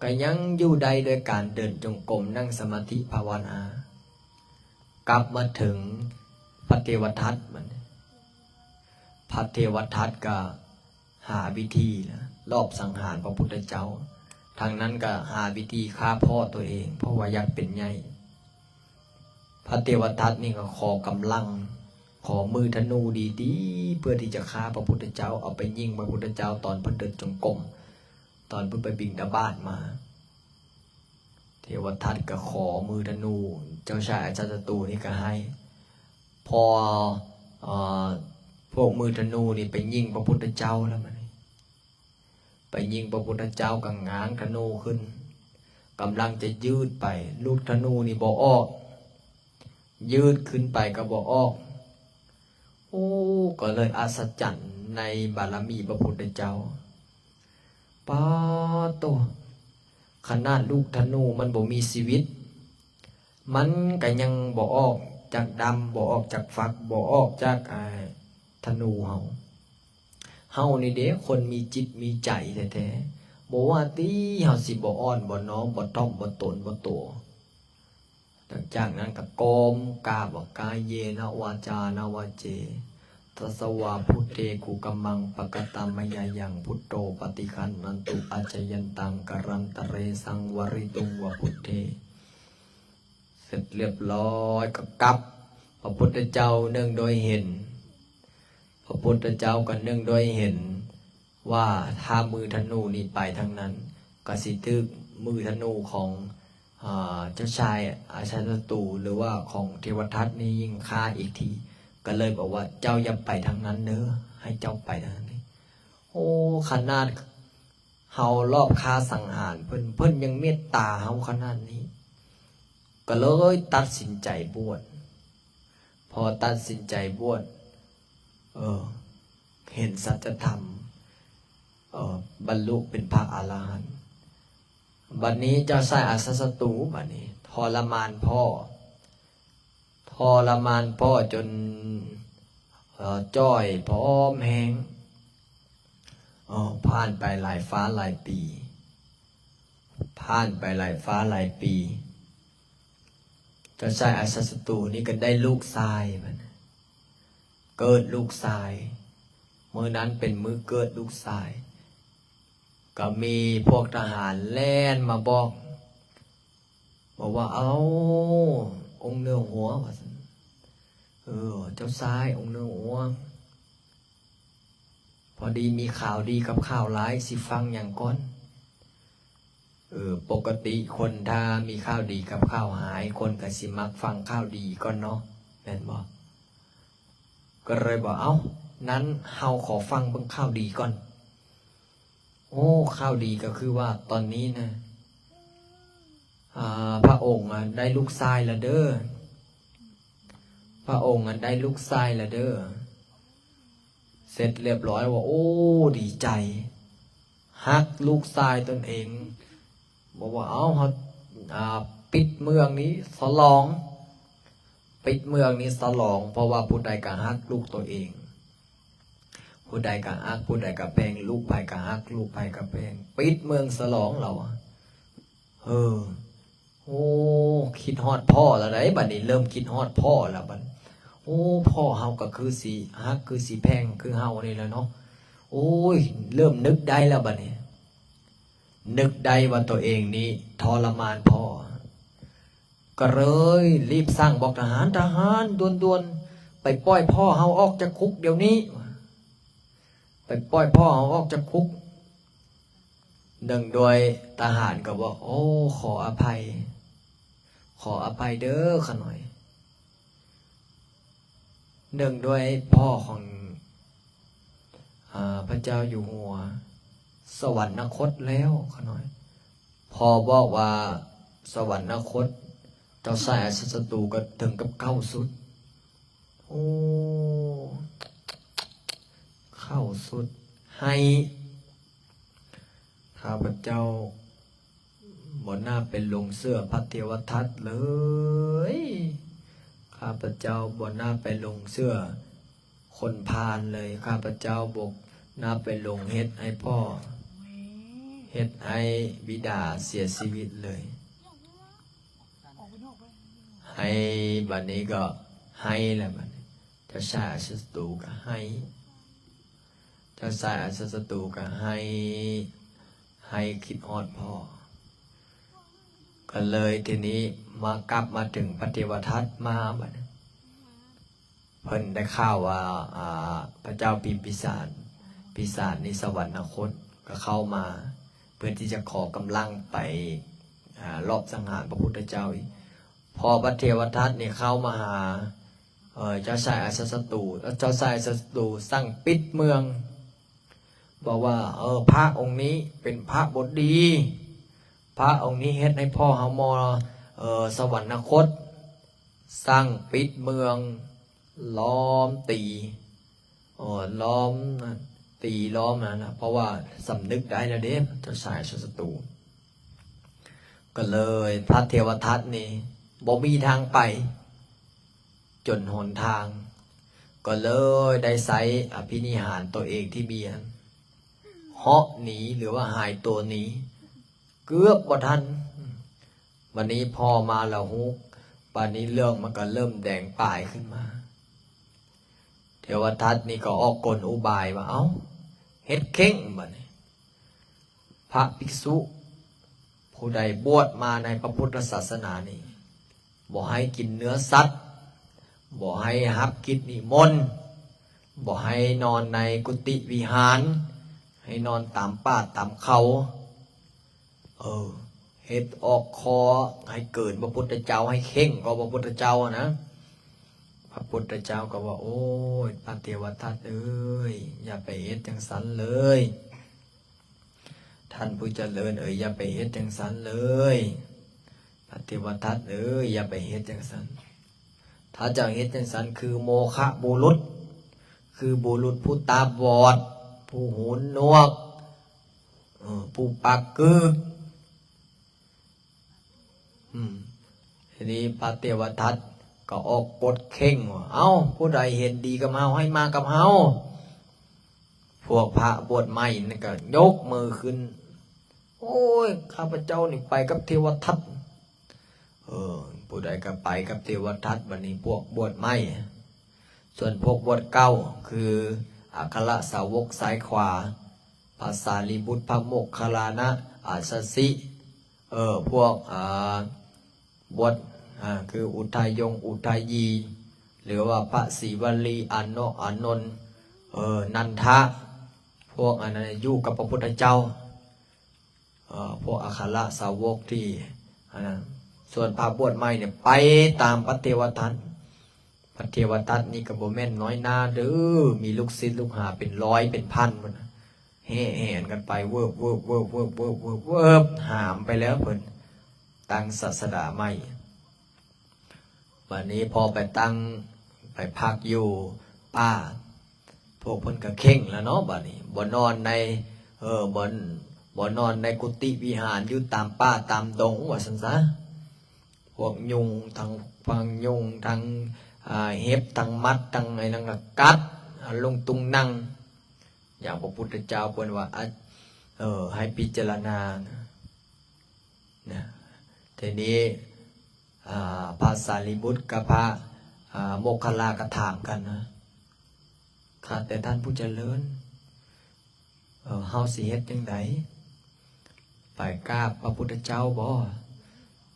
ກໍຍັງຢູ່ໄດ້ໂດຍການເດີນຈົງກົມ ນັ່ງສະມາທິພາວະນາ. ກັບມາເຖິງພະເທວະທັດ ບັດນີ້ ພະເທວະທັດກໍ ຫາວິທີລອບສັງຫານພະພຸດທະເຈົ້າ, ທາງນັ້ນກໍຫາວິທີຂ້າພໍ່ຕົວເອງ ເພາະວ່າຢາກເປັນໃຫຍ່. ພະເທວະທັດນີ້ກໍຂໍກຳລັງ, ຂໍມືທະນູດີໆ ເພື່ອທີ່ຈະຂ້າພະພຸດທະເຈົ້າ, ເອົາໄປຍິງພະພຸດທະເຈົ້າຕອນເພິ່ນເດີນຈົງກົມ, ຕອນເພິ່ນໄປບິນທະບາດມາ. ເທວະທັດກໍຂໍມືທະນູ, ເຈົ້າຊາຍອາຊາດສັດຕູນີ້ກໍໃຫ້. ພໍ ເອີ ພວກມືທະນູນີ້ໄປຍິງພະພຸດທະເຈົ້າແລ້ວ ບັດນີ້ ໄປຍິງພະພຸດທະເຈົ້າກໍຫງາງທະນູຂຶ້ນ, ກຳລັງຈະຢືດໄປ, ລູກທະນູນີ້ບໍ່ອອກ, ຢືດຂຶ້ນໄປກໍບໍ່ອອກ. ໂອ້ ກໍເລີຍອັດສະຈັນໃນບາລະມີພະພຸດທະເຈົ້າ. ປາໂຕ ຂະໜາດລູກທະນູມັນບໍ່ມີຊີວິດ, ມັນກໍຍັງບໍ່ອອກຈາກດຳ, ບໍ່ອອກຈາກຝັກ, ບໍ່ອອກຈາກ ອາ ທະນູເຮົາ. ເຮົານີ້ເດ້ ຄົນມີຈິດມີໃຈແທ້ໆ, ບໍ່ວ່າຕິເຮົາຊິບໍ່ອ່ອນ ບໍ່ນ້ອມ ບໍ່ຖ່ອມ ບໍ່ຕົນ ບໍ່ໂຕ. ຫຼັງຈາກນັ້ນກໍກ້ອມກາບວ່າ ກາເຍນະວາຈານະວະເຈ ຕະສະວາ ພຸດເທ ກຸກຳມັງ ປະກະຕາມະຍາຍັງ ພຸດໂທ ປະຕິຄັນນະຕຸ ອາຈະຍັນຕັງ ກະລັນຕະເຣ ສັງວະລິຕຸງ ວະ ພຸດເທ. ເສັດລຽບຮ້ອຍກໍກັບ. ພະພຸດທະເຈົ້າເນື່ອງດ້ວຍເຫັນ, ພະພຸດທະເຈົ້າກໍເນື່ອງດ້ວຍເຫັນ ວ່າຖ້າມືທະນູນີ້ໄປທາງນັ້ນ ກໍຊິຖືກມືທະນູຂອງ ອາ ເຈົ້າຊາຍອາຊາດສັດຕູ ຫຼືວ່າຂອງເທວະທັດນີ້ຍິງຂ້າອີກທີ, ກໍເລີຍບອກວ່າ ເຈົ້າຢ່າໄປທາງນັ້ນເດີ, ໃຫ້ເຈົ້າໄປທາງນີ້. ໂອ້ ຂະໜາດເຮົາລອບຂ້າສັງຫານເພິ່ນ, ເພິ່ນຍັງເມດຕາເຮົາຂະໜາດນີ້, ກໍເລີຍຕັດສິນໃຈບວດ. ພໍຕັດສິນໃຈບວດ ເອີ ເຫັນສັດຈະທຳ, ເອີ ບັນລຸເປັນພະອະລະຫັນ. ບັດນີ້ເຈົ້າຊາຍອາຊາດສັດຕູ ບັດນີ້ທໍລະມານພໍ່, ທໍລະມານພໍ່ຈົນ ເອີ ຈ່ອຍຜອມແຫ້ງ. ເອີ ຜ່ານໄປຫຼາຍຟ້າຫຼາຍປີ, ຜ່ານໄປຫຼາຍຟ້າຫຼາຍປີ. ເຈົ້າຊາຍອາຊາດສັດຕູນີ້ກໍໄດ້ລູກຊາຍ, ບັດເກີດລູກຊາຍ, ມື້ນັ້ນເປັນມື້ເກີດລູກຊາຍ, ກໍມີພວກທະຫານແລ່ນມາບອກ, ບອກວ່າ ເອົ້າ ອົງເໜືອຫົວ ວ່າຊັ້ນ, ເອີ ເຈົ້າຊາຍ ອົງເໜືອຫົວ. ພໍດີມີຂ່າວດີກັບຂ່າວຮ້າຍ, ຊິຟັງຫຍັງກ່ອນ? ເອີ ປົກກະຕິຄົນຖ້າມີຂ່າວດີກັບຂ່າວຮ້າຍ, ຄົນກໍຊິມັກຟັງຂ່າວດີກ່ອນເນາະ, ແມ່ນບໍ່? ກໍເລີຍບອກ ເອົ້າ ນັ້ນເຮົາຂໍຟັງເບິ່ງຂ່າວດີກ່ອນ. ໂອ້ ຂ່າວດີກໍຄືວ່າຕອນນີ້ນະ ອາ ພະອົງອະໄດ້ລູກຊາຍລະເດີ, ພະອົງອະໄດ້ລູກຊາຍລະເດີ. ເສັດລຽບຮ້ອຍວ່າ ໂອ້ ດີໃຈ, ຮັກລູກຊາຍຕົນເອງ ບອກວ່າ ເອົາ ເຮົາ ອ່າ ປິດເມືອງນີ້ສະຫຼອງ ປິດເມືອງນີ້ສະຫຼອງ ເພາະວ່າຜູ້ໃດກໍຮັກລູກຕົວເອງ ຜູ້ໃດກໍຮັກ ຜູ້ໃດກໍແພງ ລູກໃຜກໍຮັກ ລູກໃຜກໍແພງ ປິດເມືອງສະຫຼອງ ລາວວ່າ ເອີ ໂອ້ ຄິດຮອດພໍ່ລະໃດ໋ ບັດນີ້ເລີ່ມຄິດຮອດພໍ່ລະບັດ ໂອ້ ພໍ່ເຮົາກໍຄືຊິຮັກ ຄືຊິແພງຄືເຮົານີ້ລະເນາະ ໂອ້ຍ ເລີ່ມນຶກໄດ້ລະບັດນີ້ ນຶກໄດ້ວ່າຕົວເອງນີ້ທໍລະມານພໍ່ ກໍເລີຍຣີບສັ່ງບອກທະຫານ ທະຫານ ດ່ວນໆ ໄປປ່ອຍພໍ່ເຮົາອອກຈາກຄຸກດຽວນີ້ ໄປປ່ອຍພໍ່ເຮົາອອກຈາກຄຸກ. ໜຶ່ງດ້ວຍທະຫານກໍບອກ ໂອ້ ຂໍອະໄພ ຂໍອະໄພເດີຂ້ານ້ອຍ ໜຶ່ງດ້ວຍພໍ່ຂອງ ອາ ພະເຈົ້າຢູ່ຫົວ ສະຫວັນນະຄົດແລ້ວຂ້ານ້ອຍ ພໍ່ບອກວ່າສະຫວັນນະຄົດ ເຈົ້າຊາຍອາຊາດສັດຕູກໍເຖິງກັບເກົ້າຊຸດ ໂອ້ ເກົ້າຊຸດ ໃຫ້ ຂ້າພະເຈົ້າບໍ່ໜ້າໄປຫຼົງເຊື່ອພະເທວະທັດເລີຍ ຂ້າພະເຈົ້າບໍ່ໜ້າໄປຫຼົງເຊື່ອຄົນພານເລີຍ ຂ້າພະເຈົ້າບໍ່ໜ້າໄປຫຼົງເຮັດໃຫ້ພໍ່ ເຮັດໃຫ້ບິດາເສຍຊີວິດເລີຍ ໃຫ້ ບັດນີ້ກໍໃຫ້ແລ້ວ ບັດນີ້ ເຈົ້າຊາຍອາຊາດສັດຕູກໍໃຫ້ ເຈົ້າຊາຍອາຊາດສັດຕູກໍໃຫ້ ໃຫ້ຄິດຮອດພໍ່ ກໍເລີຍທີນີ້ມາກັບມາເຖິງພະເທວະທັດມາ ບັດນີ້ ເພິ່ນໄດ້ຂ່າວວ່າ ອາ ພະເຈົ້າພິມພິສານ ພິສານນິສະຫວັນນະຄົດກໍເຂົ້າມາ ເພື່ອທີ່ຈະຂໍກຳລັງໄປ ອາ ລອບສັງຫານພະພຸດທະເຈົ້າອີກ ພໍພະເທວະທັດນີ້ເຂົ້າມາຫາ ເອີ ເຈົ້າຊາຍອາຊາດສັດຕູ ແລ້ວເຈົ້າຊາຍອາຊາດສັດຕູສັ່ງປິດເມືອງ ບອກວ່າ ເອີ ພະອົງນີ້ເປັນພະບໍ່ດີ ພະອົງນີ້ເຮັດໃຫ້ພໍ່ເຮົາມໍ່ ເອີ ສະຫວັນນະຄົດ ສັ່ງປິດເມືອງ ລ້ອມຕີ ເອີ ລ້ອມ ຕີລ້ອມນັ້ນນະ ເພາະວ່າສຳນຶກໄດ້ແລ້ວເດ້ ເຈົ້າຊາຍອາຊາດສັດຕູ ກໍເລີຍພະເທວະທັດນີ້ບໍ່ມີທາງໄປ ຈົນຫົນທາງ ກໍເລີຍໄດ້ໃຊ້ອະພິນິຫານຕົວເອງທີ່ມີຫັ້ນ ເຫາະໜີ ຫຼືວ່າຫາຍຕົວໜີ ເກືອບບໍ່ທັນ ບັດນີ້ພໍ່ມາລະຮູ້ ບັດນີ້ເລື່ອງມັນກໍເລີ່ມແດງປາຍຂຶ້ນມາ ເທວະທັດນີ້ກໍອອກກົນອຸບາຍວ່າ ເອົ້າ ເຮັດເຄັ່ງ ບັດນີ້ ພະພິກສຸຜູ້ໃດບວດມາໃນພະພຸດທະສາສະໜານີ້ ບໍ່ໃຫ້ກິນເນື້ອສັດ ບໍ່ໃຫ້ຮັບກິດນິມົນ ບໍ່ໃຫ້ນອນໃນກຸຕິວິຫານ ໃຫ້ນອນຕາມປ່າຕາມເຂົາ ເອີ ເຮັດອອກຂໍ້ໃຫ້ເກີນພະພຸດທະເຈົ້າ ໃຫ້ເຄັ່ງກວ່າພະພຸດທະເຈົ້ານະ ພະພຸດທະເຈົ້າກໍວ່າ ໂອ້ຍ ພະເທວະທັດເອີຍ ຢ່າໄປເຮັດຈັ່ງຊັ້ນເລີຍ ທ່ານຜູ້ຈະເລີນເອີຍ ຢ່າໄປເຮັດຈັ່ງຊັ້ນເລີຍ ພະເທວະທັດເອີຍ ຢ່າໄປເຮັດຈັ່ງຊັ້ນ ຖ້າເຈົ້າເຮັດຈັ່ງຊັ້ນຄືໂມຄະບຸລຸດ ຄືບຸລຸດຜູ້ຕາບອດ ຜູ້ຫູໜວກ ເອີ ຜູ້ປາກກືກ ອືມ ທີນີ້ພະເທວະທັດກໍອອກກົດເຄັ່ງວ່າ ເອົ້າ ຜູ້ໃດເຫັນດີກັບເຮົາ ໃຫ້ມາກັບເຮົາ ພວກພະບວດໃໝ່ນັ້ນກໍຍົກມືຂຶ້ນ ໂອ້ຍ ຂ້າພະເຈົ້ານີ້ໄປກັບເທວະທັດ ເອີ ຜູ້ໃດກໍໄປກັບເທວະທັດ ບັດນີ້ພວກບວດໃໝ່ ສ່ວນພວກບວດເກົ່າ ຄືອັກຄະລະສາວົກຊ້າຍຂວາ ພະສາລີບຸດ ພະໂມກຄັລລານະ ອາສັດສິ ເອີ ພວກ ອາ ບົດ ອາ ຄືອຸທະຍົງ ອຸທະຢີ ຫຼືວ່າພະສີວະລີ ອານະ ອານົນ ເອີ ນັນທະ ພວກອັນນັ້ນຢູ່ກັບພະພຸດທະເຈົ້າ ເອີ ພວກອັກຄະລະສາວົກທີ່ອັນນັ້ນ ສ່ວນພະບວດໃໝ່ນີ້ໄປຕາມພະເທວະທັດ ພະເທວະທັດນີ້ກໍບໍ່ແມ່ນນ້ອຍໜ້າເດີ ມີລູກສິດລູກຫາເປັນຮ້ອຍເປັນພັນພຸ້ນນະ ແຫ່ແຫນກັນໄປ ເວີບໆໆໆໆ ຫາມໄປແລ້ວເພິ່ນຕັ້ງສາສະດາໃໝ່ ບັດນີ້ພໍໄປຕັ້ງ ໄປພັກຢູ່ປ່າ ພວກເພິ່ນກໍເຄັ່ງແລ້ວເນາະ ບັດນີ້ບໍ່ນອນໃນ ເອີ ບ່ອນ ບໍ່ນອນໃນກຸຕິວິຫານ ຢູ່ຕາມປ່າຕາມດົງ ວ່າຊັ້ນຊະ. ພວກຍຸງ ທັງພວກຍຸງ ທັງ ອ່າ ເຫັບ ທັງໝັດ ທັງໄອ້ນັ້ນກໍກັດ ເອົາລົງຕຸງນັ່ງ ຢ່າງພະພຸດທະເຈົ້າເພິ່ນວ່າ ອະ ເອີ ໃຫ້ພິຈາລະນານະ. ນະ ທີນີ້ ອ່າ ພະສາລີບຸດກັບພະ ອ່າ ໂມກຄະລາກໍຖາມກັນນະ ຂ້າແຕ່ທ່ານຜູ້ຈະເລີນ ເອີ ເຮົາຊິເຮັດຈັ່ງໃດ? ໄປກາບພະພຸດທະເຈົ້າບໍ?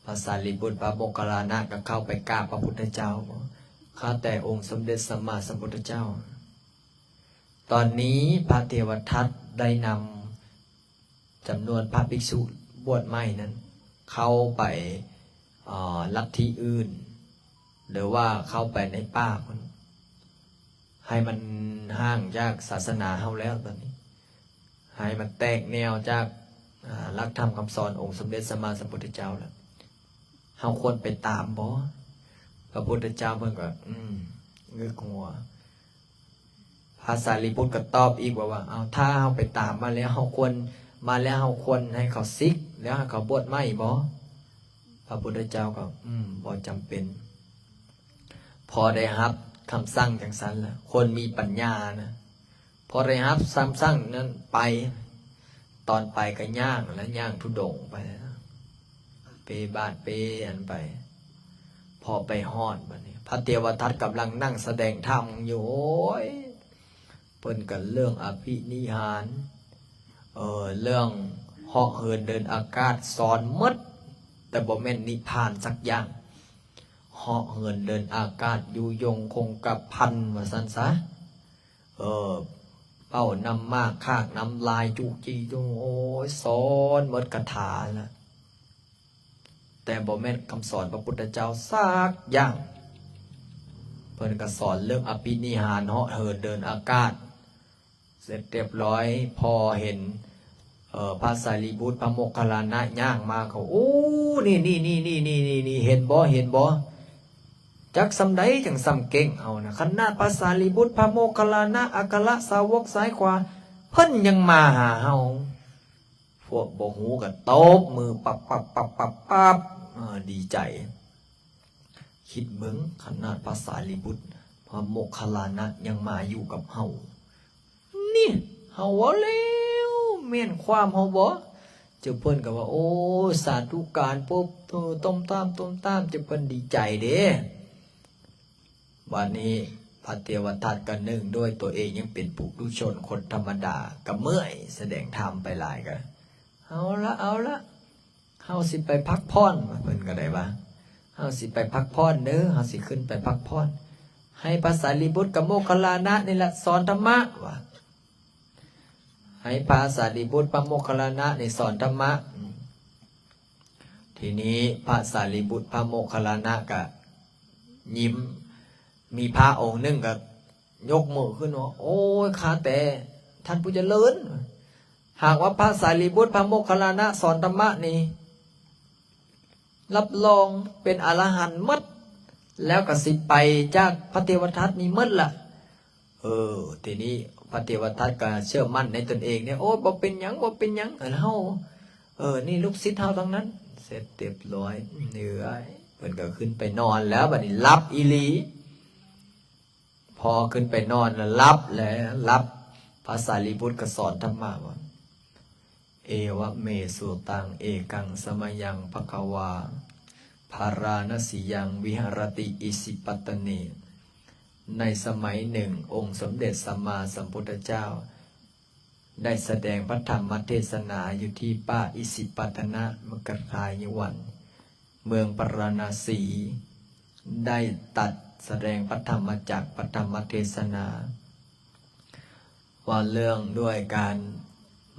ພະສາລີບຸດ ພະໂມກຄະລານະ ກໍເຂົ້າໄປກາບພະພຸດທະເຈົ້າບໍ? ຂ້າແຕ່ອົງສົມເດັດສຳມາສຳພຸດທະເຈົ້າ. ຕອນນີ້ພະເທວະທັດໄດ້ນຳຈຳນວນພະພິກສຸບວດໃໝ່ນັ້ນ ເຂົ້າໄປ ເອີ ລັດທິອື່ນ ຫຼືວ່າເຂົ້າໄປໃນປ່າພຸ້ນ ໃຫ້ມັນຫ່າງຈາກສາສະໜາເຮົາແລ້ວຕອນນີ້ ໃຫ້ມັນແຕກແນວຈາກ ອ່າ ຫຼັກທຳຄຳສອນອົງສົມເດັດສຳມາສຳພຸດທະເຈົ້າແລ້ວ ເຮົາຄວນໄປຕາມບໍ? ພະພຸດທະເຈົ້າເພິ່ນກໍ ອືມ ງຶກຫົວ. ພະສາລີບຸດກໍຕອບອີກວ່າ ວ່າ ເອົາ ຖ້າເຮົາໄປຕາມມາແລ້ວ ເຮົາຄວນ ມາແລ້ວ ເຮົາຄວນໃຫ້ເຂົາສິກ ແລ້ວໃຫ້ເຂົາບວດໃໝ່ບໍ? ພະພຸດທະເຈົ້າກໍ ອືມ ບໍ່ຈຳເປັນ. ພໍໄດ້ຮັບຄຳສັ່ງຈັ່ງຊັ້ນລະ ຄົນມີປັນຍານະ ພໍໄດ້ຮັບຄຳສັ່ງນັ້ນໄປ ຕອນໄປກໍຍ່າງ ແລະ ຍ່າງທຸດົງໄປ ເປບາດເປອັນໄປ. ພໍໄປຮອດບັດນີ້ ພະເທວະທັດກຳລັງນັ່ງສະແດງທຳຢູ່ ໂອ້ຍ ເພິ່ນກໍເລື່ອງອະພິນິຫານ ເອີ ເລື່ອງເຫາະເຫີນເດີນອາກາດ ສອນໝົດ ແຕ່ບໍ່ແມ່ນນິບພານສັກຢ່າງ. ເຫາະເຫີນເດີນອາກາດຢູ່ຍົງຄົງກະພັນ ວ່າຊັ້ນຊະ. ເອີ ເປົ້ານ້ຳໝາກຄາກນ້ຳລາຍຈຸຈີຈຸ ໂອ້ຍ ສອນໝົດຄາຖາລະ ແຕ່ບໍ່ແມ່ນຄຳສອນພະພຸດທະເຈົ້າສັກຢ່າງ. ເພິ່ນກໍສອນເລື່ອງອະພິນິຫານ ເຫາະເຫີນເດີນອາກາດ ເສັດຮຽບຮ້ອຍ ພໍເຫັນ ເອີ ພະສາລີບຸດ ພະໂມກຄະລານະຍ່າງມາ ເຂົາ ໂອ້ ນີ້ໆໆ ເຫັນບໍ່ ເຫັນບໍ່? ຈັກສ່ຳໃດຈັ່ງສ່ຳເກັ່ງເຮົານະ ຂະໜາດພະສາລີບຸດ ພະໂມກຄະລານະ ອັກຄະລະສາວົກຊ້າຍຂວາ ເພິ່ນຍັງມາຫາເຮົາ. ພວກບໍ່ຮູ້ກໍຕົບມືປັບໆໆໆ ເອີ ດີໃຈ. ຄິດເບິ່ງ ຂະໜາດພະສາລີບຸດ ພະໂມກຄະລານະ ຍັງມາຢູ່ກັບເຮົາ ນີ້ ເຮົາເວົ້າແລ້ວ ແມ່ນຄວາມເຮົາບໍ່? ເຈົ້າເພິ່ນກໍວ່າ ໂອ້ ສາທຸການ ປົບ ເອີ ຕົມຕາມ ຕົມຕາມ ເຈົ້າເພິ່ນດີໃຈເດ້. ບາດນີ້ພະເທວະທັດກໍໜຶ່ງດ້ວຍຕົວເອງຍັງເປັນປຸຖຸຊົນຄົນທຳມະດາ ກໍເມື່ອຍ ສະແດງທຳໄປຫຼາຍ ກໍ ເອົາລະ ເອົາລະ ເຮົາຊິໄປພັກຜ່ອນ ເພິ່ນກໍໄດ້ວ່າ ເຮົາຊິໄປພັກຜ່ອນເດີ ເຮົາຊິຂຶ້ນໄປພັກຜ່ອນ ໃຫ້ພະສາລີບຸດກັບໂມກຄະລານະນີ້ລະສອນທຳມະ ວ່າ ໃຫ້ພະສາລີບຸດ ພະໂມກຄະລານະນີ້ສອນທຳມະ. ທີນີ້ພະສາລີບຸດ ພະໂມກຄະລານະກະຍິ້ມ ມີພະອົງໜຶ່ງກະຍົກມືຂຶ້ນວ່າ ໂອ້ຍ ຂ້າແຕ່ທ່ານຜູ້ຈະເລີນ ຫາກວ່າພະສາລີບຸດ ພະໂມກຄະລານະສອນທຳມະນີ້ ຮັບຮອງເປັນອະລະຫັນໝົດ ແລ້ວກໍຊິໄປຈາກພະເທວະທັດນີ້ໝົດລະ. ເອີ ທີນີ້ພະເທວະທັດກໍເຊື່ອໝັ້ນໃນຕົນເອງເດ ໂອ້ຍ ບໍ່ເປັນຫຍັງ ບໍ່ເປັນຫຍັງ ເອີ ເຮົາ ເອີ ນີ້ລູກສິດເຮົາທັງນັ້ນ. ເສັດຮຽບຮ້ອຍ ເອີຍ ເພິ່ນກໍຂຶ້ນໄປນອນແລ້ວ ບັດນີ້ຫຼັບອີ່ຫຼີ. ພໍຂຶ້ນໄປນອນແລ້ວຫຼັບແລ້ວ ຫຼັບ ພະສາລີບຸດກໍສອນທຳມະວ່າ ເອວະເມສຸຕັງ ເອກັງສະມະຍັງ ພະຄະວາ ພາລານະສີຍັງ ວິຫະຣະຕິ ອິຊິປະຕະເນ. ໃນສະໄໝໜຶ່ງ ອົງສົມເດັດສຳມາສຳພຸດທະເຈົ້າ ໄດ້ສະແດງພະທຳມະເທສະນາຢູ່ທີ່ປ່າອິສິປະຕະນະ ມະກະທາຍວັນ ເມືອງພາລານະສີ ໄດ້ຕັດສະແດງພະທຳມະຈັກ ພະທຳມະເທສະນາ ວ່າເລື່ອງດ້ວຍການ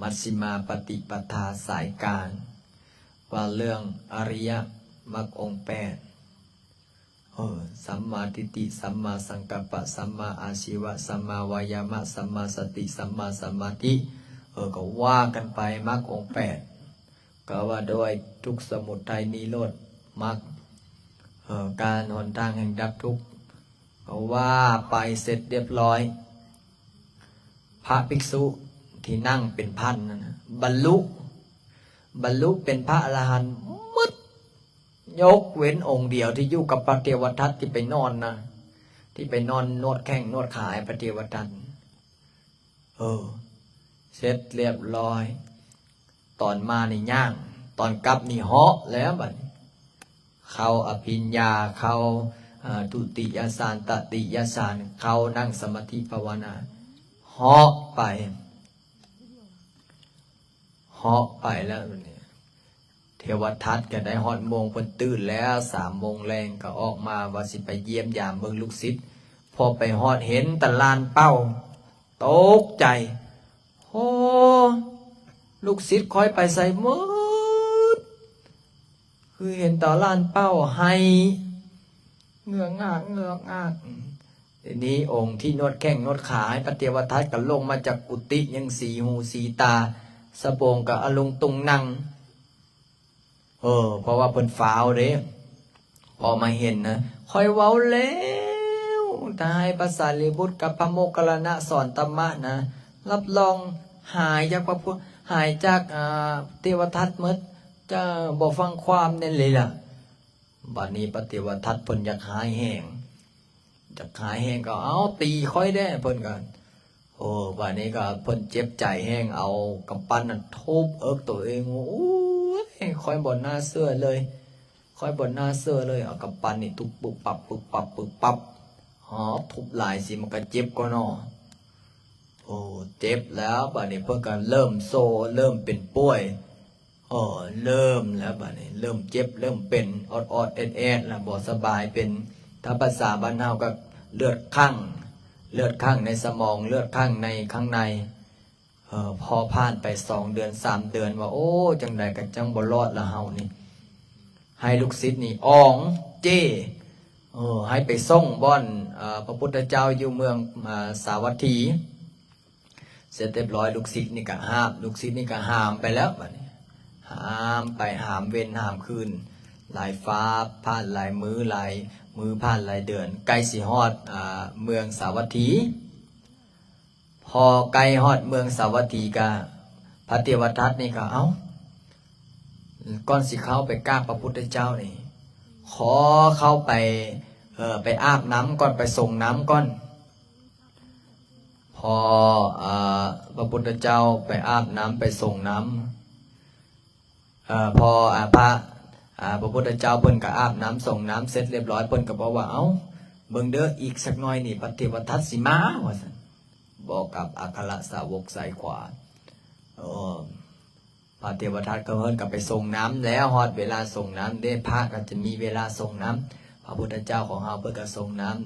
ມັດຊິມາປະຕິປະທາສາຍກາງ ວ່າເລື່ອງອະລິຍະມັກອົງແປດ ເອີ ສຳມາທິດຖິ ສຳມາສັງກັບປະ ສຳມາອາຊີວະ ສຳມາວາຍາມະ ສຳມາສະຕິ ສຳມາສະມາທິ ເອີ ກໍວ່າກັນໄປ ມັກອົງແປດ ກໍວ່າດ້ວຍທຸກ ສະໝຸດໄທ ນິໂຣດ ມັກ ເອີ ການຫົນທາງແຫ່ງດັບທຸກ ກໍວ່າໄປເສັດຮຽບຮ້ອຍ. ພະພິກສຸທີ່ນັ່ງເປັນພັນນັ້ນນະ ບັນລຸ ບັນລຸເປັນພະອະລະຫັນໝົດ ຍົກເວັ້ນອົງດຽວທີ່ຢູ່ກັບພະເທວະທັດທີ່ໄປນອນນະ ທີ່ໄປນອນນວດແຂ້ງນວດຂາໃຫ້ພະເທວະທັດ. ເອີ ເສັດລຽບຮ້ອຍ ຕອນມານີ້ຍ່າງ ຕອນກັບນີ້ເຫາະແລ້ວບັດນີ້ ເຂົ້າອະພິນຍາ ເຂົ້າ ເອີ ທຸຕິຍະສານ ຕະຕິຍະສານ ເຂົ້ານັ່ງສະມາທິພາວະນາ ເຫາະໄປ ເຫາະໄປແລ້ວນີ້ ເທວະທັດກໍໄດ້ຮອດໂມງ ເພິ່ນຕື່ນແລ້ວ ສາມໂມງແລງກໍອອກມາວ່າຊິໄປຢ້ຽມຢາມເບິ່ງລູກສິດ ພໍໄປຮອດເຫັນແຕ່ລ້ານເປົ້າ ຕົກໃຈ ໂອ້ ລູກສິດຂ້ອຍໄປໃສໝົດ ຄືເຫັນແຕ່ລ້ານເປົ້າ ໄຫ້ເງືອກງາກເງືອກງາກ. ທີນີ້ອົງທີ່ນວດແຂ້ງນວດຂາໃຫ້ພະເທວະທັດກໍລົງມາຈາກກຸຕິ ຍັງສີຫູສີຕາ ສະໂບງກໍອະລຸງຕຸງນັງ ເອີ ເພາະວ່າເພິ່ນຟ້າວເດ້ ພໍມາເຫັນນະ ຂ້ອຍເວົ້າແລ້ວ ຖ້າໃຫ້ພະສາລີບຸດກັບພະໂມກຄັນລານະສອນທຳມະນະ ຮັບຮອງຫາຍຈາກພະພຸດ ຫາຍຈາກ ອາ ເທວະທັດໝົດ ຈະບໍ່ຟັງຄວາມແນ່ເລີຍລະ. ບັດນີ້ພະເທວະທັດເພິ່ນຢາກຮ້າຍແຮງ ຢາກຮ້າຍແຮງກໍ ເອົາ ຕີຂ້ອຍແດ່ ເພິ່ນກໍ ໂອ້ ບາດນີ້ກໍເພິ່ນເຈັບໃຈແຮງ ເອົາກຳປັ້ນນັ້ນທຸບເອິກໂຕເອງ ໂອ້ຍ ຂ້ອຍບໍ່ໜ້າເຊື່ອເລີຍ ຂ້ອຍບໍ່ໜ້າເຊື່ອເລີຍ ເອົາກຳປັ້ນນີ້ທຸບປຶບປັບ ປຶບປັບ ປຶບປັບ ຮອບ ທຸບຫຼາຍຊິມັນກໍເຈັບກວ່ານໍ ໂອ້ ເຈັບແລ້ວ ບາດນີ້ເພິ່ນກໍເລີ່ມໂຊ ເລີ່ມເປັນປ່ວຍ ເອີ ເລີ່ມແລ້ວບາດນີ້ ເລີ່ມເຈັບ ເລີ່ມເປັນ ອອດໆແອດໆ ແລ້ວບໍ່ສະບາຍ ເປັນ ຖ້າພາສາບ້ານເຮົາກໍເລືອດຄັ້ງ ເລືອດຄັ້ງໃນສະໝອງ ເລືອດຄັ້ງໃນຂ້າງໃນ ເອີ ພໍຜ່ານໄປສອງເດືອນ ສາມເດືອນ ວ່າ ໂອ້ ຈັ່ງໃດກໍຈັ່ງບໍ່ລອດລະເຮົານີ້ ໃຫ້ລູກສິດນີ້ອອງເຈ້ ເອີ ໃຫ້ໄປສົ່ງບ່ອນ ເອີ ພະພຸດທະເຈົ້າຢູ່ເມືອງ ອາ ສາວັດຖີ. ເສັດຮຽບຮ້ອຍ ລູກສິດນີ້ກໍຫ້າມ ລູກສິດນີ້ກໍຫ້າມໄປແລ້ວ ບາດນີ້ ຫ້າມໄປ ຫ້າມເວັນ ຫ້າມຄືນ ຫຼາຍຟ້າຜ່ານ ຫຼາຍມື້ ຫຼາຍມື້ຜ່ານ ຫຼາຍເດືອນ ໃກ້ຊິຮອດ ອາ ເມືອງສາວັດຖີ. ພໍໃກ້ຮອດເມືອງສາວັດຖີ ກະ ພະເທວະທັດນີ້ກໍ ເອົ້າ ກ່ອນຊິເຂົ້າໄປກາບພະພຸດທະເຈົ້ານີ້ ຂໍເຂົ້າໄປ ເອີ ໄປອາບນ້ຳກ່ອນ ໄປສົງນ້ຳກ່ອນ. ພໍ ເອີ ພະພຸດທະເຈົ້າໄປອາບນ້ຳ ໄປສົງນ້ຳ ເອີ ພໍ ອາ ພະ ອາ ພະພຸດທະເຈົ້າເພິ່ນກໍອາບນ້ຳ ສົງນ້ຳເສັດຮຽບຮ້ອຍ ເພິ່ນກໍບອກວ່າ ເອົ້າ ເບິ່ງເດີ ອີກສັກໜ້ອຍນີ້ພະເທວະທັດຊິມາ ວ່າຊັ້ນ ບອກກັບອັກຄະລະສາວົກຊ້າຍຂວາ ເອີ ພະເທວະທັດກໍເພິ່ນກໍໄປສົງນ້ຳແລ້ວ ຮອດເວລາສົງນ້ຳເດ້ ພະກໍຈະມີເວລາສົງນ້ຳ ພະພຸດທະເຈົ້າຂອງເຮົາເພິ່ນກໍສົງນ້ຳ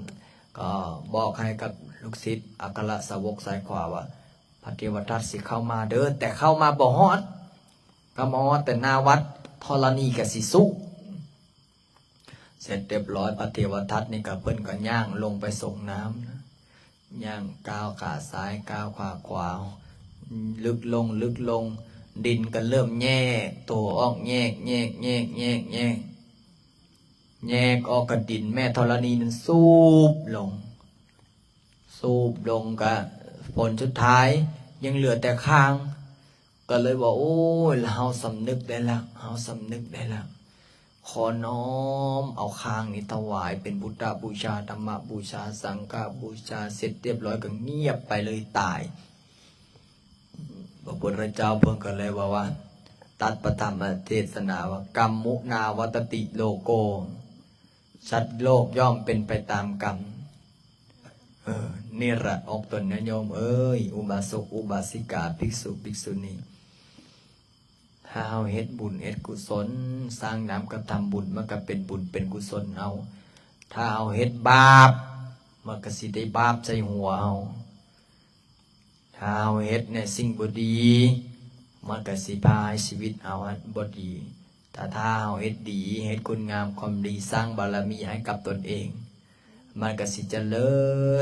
ກໍບອກໃຫ້ກັບລູກສິດອັກຄະລະສາວົກຊ້າຍຂວາວ່າ ພະເທວະທັດຊິເຂົ້າມາເດີ ແຕ່ເຂົ້າມາບໍ່ຮອດ ກໍມາຮອດແຕ່ໜ້າວັດ ທໍລະນີກໍຊິສູ້. ເສັດຮຽບຮ້ອຍ ພະເທວະທັດນີ້ກໍ ເພິ່ນກໍຍ່າງລົງໄປສົງນ້ຳ ຍ່າງກ້າວຂາຊ້າຍ ກ້າວຂາຂວາ ລຶກລົງ ລຶກລົງ ດິນກໍເລີ່ມແຍກໂຕອອກ ແຍກ ແຍກ ແຍກ ແຍກ ແຍກ ແຍກອອກ ກະດິນແມ່ທໍລະນີນັ້ນສູບລົງ ສູບລົງ ກະຜົນສຸດທ້າຍຍັງເຫຼືອແຕ່ຄາງ ກໍເລີຍວ່າ ໂອ້ຍ ເຮົາສຳນຶກໄດ້ລະ ເຮົາສຳນຶກໄດ້ລະ ຂໍນ້ອມເອົາຄາງນີ້ຖວາຍເປັນພຸດທະບູຊາ ທຳມະບູຊາ ສັງຄະບູຊາ ເສັດຮຽບຮ້ອຍກໍງຽບໄປເລີຍ ຕາຍ. ພະພຸດທະເຈົ້າເພິ່ນກໍເລີຍເວົ້າວ່າ ຕັດປະທຳມະເທດສະໜາວ່າ ກຳມຸນາວັດຕະຕິໂລໂກ ສັດໂລກຍ່ອມເປັນໄປຕາມກຳ. ເອີ ນີ້ລະອອກຕົນນະໂຍມເອີຍ ອຸບາສົກອຸບາສິກາ ພິກສຸພິກສຸນີ ຖ້າເຮົາເຮັດບຸນເຮັດກຸສົນ ສ້າງນາມກະທຳບຸນ ມັນກະເປັນບຸນເປັນກຸສົນເອົາ ຖ້າເຮົາເຮັດບາບ ມັນກະຊິໄດ້ບາບໃສ່ຫົວເຮົາ ຖ້າເຮົາເຮັດໃນສິ່ງບໍ່ດີ ມັນກະຊິພາໃຫ້ຊີວິດເຮົາຫັ້ນບໍ່ດີ ແຕ່ຖ້າເຮົາເຮັດດີ ເຮັດຄຸນງາມຄວາມດີ ສ້າງບາລະມີໃຫ້ກັບຕົນເອງ ມັນກະຊິຈະເລີ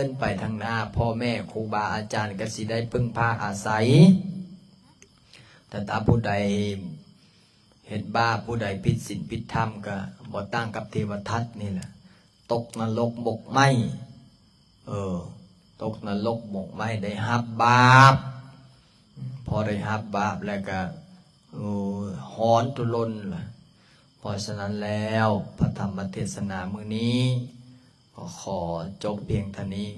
ນໄປທາງໜ້າ ພໍ່ແມ່ຄູບາອາຈານກະຊິໄດ້ເພິ່ງພາອາໄສ ແຕ່ຖ້າຜູ້ໃດເຮັດບາບ ຜູ້ໃດຜິດສິນຜິດທຳ ກະບໍ່ຕ່າງກັບເທວະທັດນີ້ແຫຼະ ຕົກນະລົກໝົກໄໝ້ ເອີ ຕົກນະລົກໝົກໄໝ້ ໄດ້ຮັບບາບ ພໍໄດ້ຮັບບາບແລ້ວກະ ໂອ້ ຮ້ອນຕຸລົນລະ. ເພາະສະນັ້ນແລ້ວ ພະທຳມະເທດສະໜາມື້ນີ້ ກໍຂໍຈົບພຽງເທົ່ານີ້.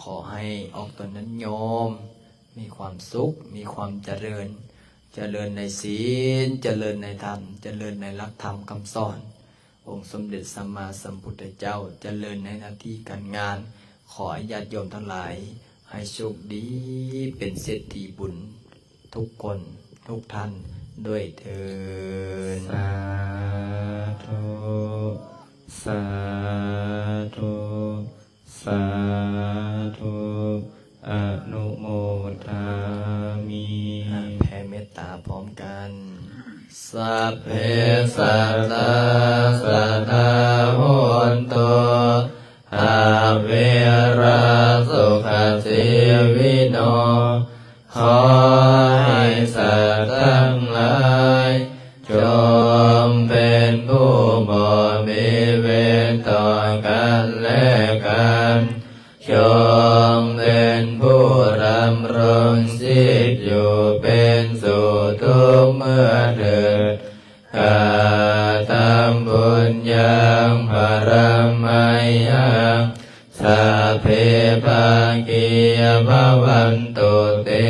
ຂໍໃຫ້ອອກຕົນຍາດໂຍມມີຄວາມສຸກ, ມີຄວາມຈະເລີນ, ຈະເລີນໃນສິນ, ຈະເລີນໃນທຳ, ຈະເລີນໃນຫຼັກທຳຄຳສອນ ອົງສົມເດັດສຳມາສຳພຸດທະເຈົ້າ, ຈະເລີນໃນໜ້າທີ່ການງານ. ຂໍໃຫ້ຍາດໂຍມທັງຫຼາຍໃຫ້ໂຊກດີ ເປັນເສດຖີບຸນທຸກຄົນທຸກທ່ານດ້ວຍເທີ້ນ. ສາທຸ ສາທຸ ສາທຸ ອະນຸໂມທາມິ. ແຜ່ເມດຕາພ້ອມກັນ. Sabbe sattā sadā hontu averasukhajīvino. ຂໍໃຫ້ສັດທັງຫຼາຍ ຈົ່ງເປັນຜູ້ບໍ່ມີເວນຕໍ່ກັນແລະກັນ, ຈົ່ງເປັນຜູ້ດຳລົງຊີບຢູ່ເປັນສຸກທຸກເມື່ອເທີດ. Kataṃ puññaphalaṃ mayhaṃ sabbe bhāgī bhavantu te.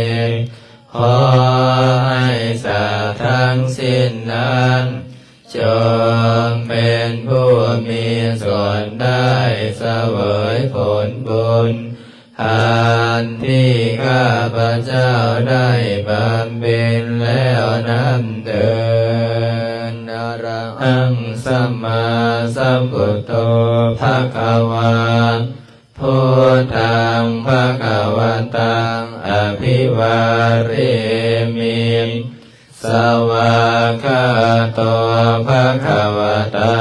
ຂໍໃຫ້ສັດທັງສິ້ນນັ້ນ ຈົ່ງເປັນຜູ້ມີສ່ວນໄດ້ສະເຫວີຍຜົນບຸນ ອັນທີ່ຂ້າພະເຈົ້າໄດ້ບຳເພັນແລ້ວນັ້ນເທີ້ນ. Arahaṃ sammāsambuddho bhagavā, buddhaṃ bhagavantaṃ abhivādemi. Svākkhāto bhagavatā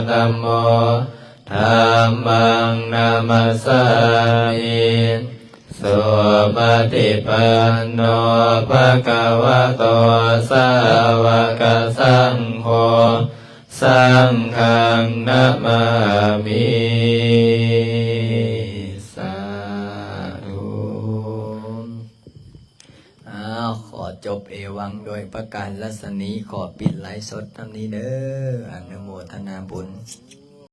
dhammo, dhammaṃ namassāmi. Supaṭipanno bhagavato sāvakasaṅgho, saṅghaṃ namāmi. ສາທຸ. ອ້າວ ຂໍຈົບເອວັງໂດຍປະການລັດສະນີ ຂໍປິດໄລຟ໌ສົດສ່ຳນີ້ເດີ. ອະນຸໂມທະນາບຸນ.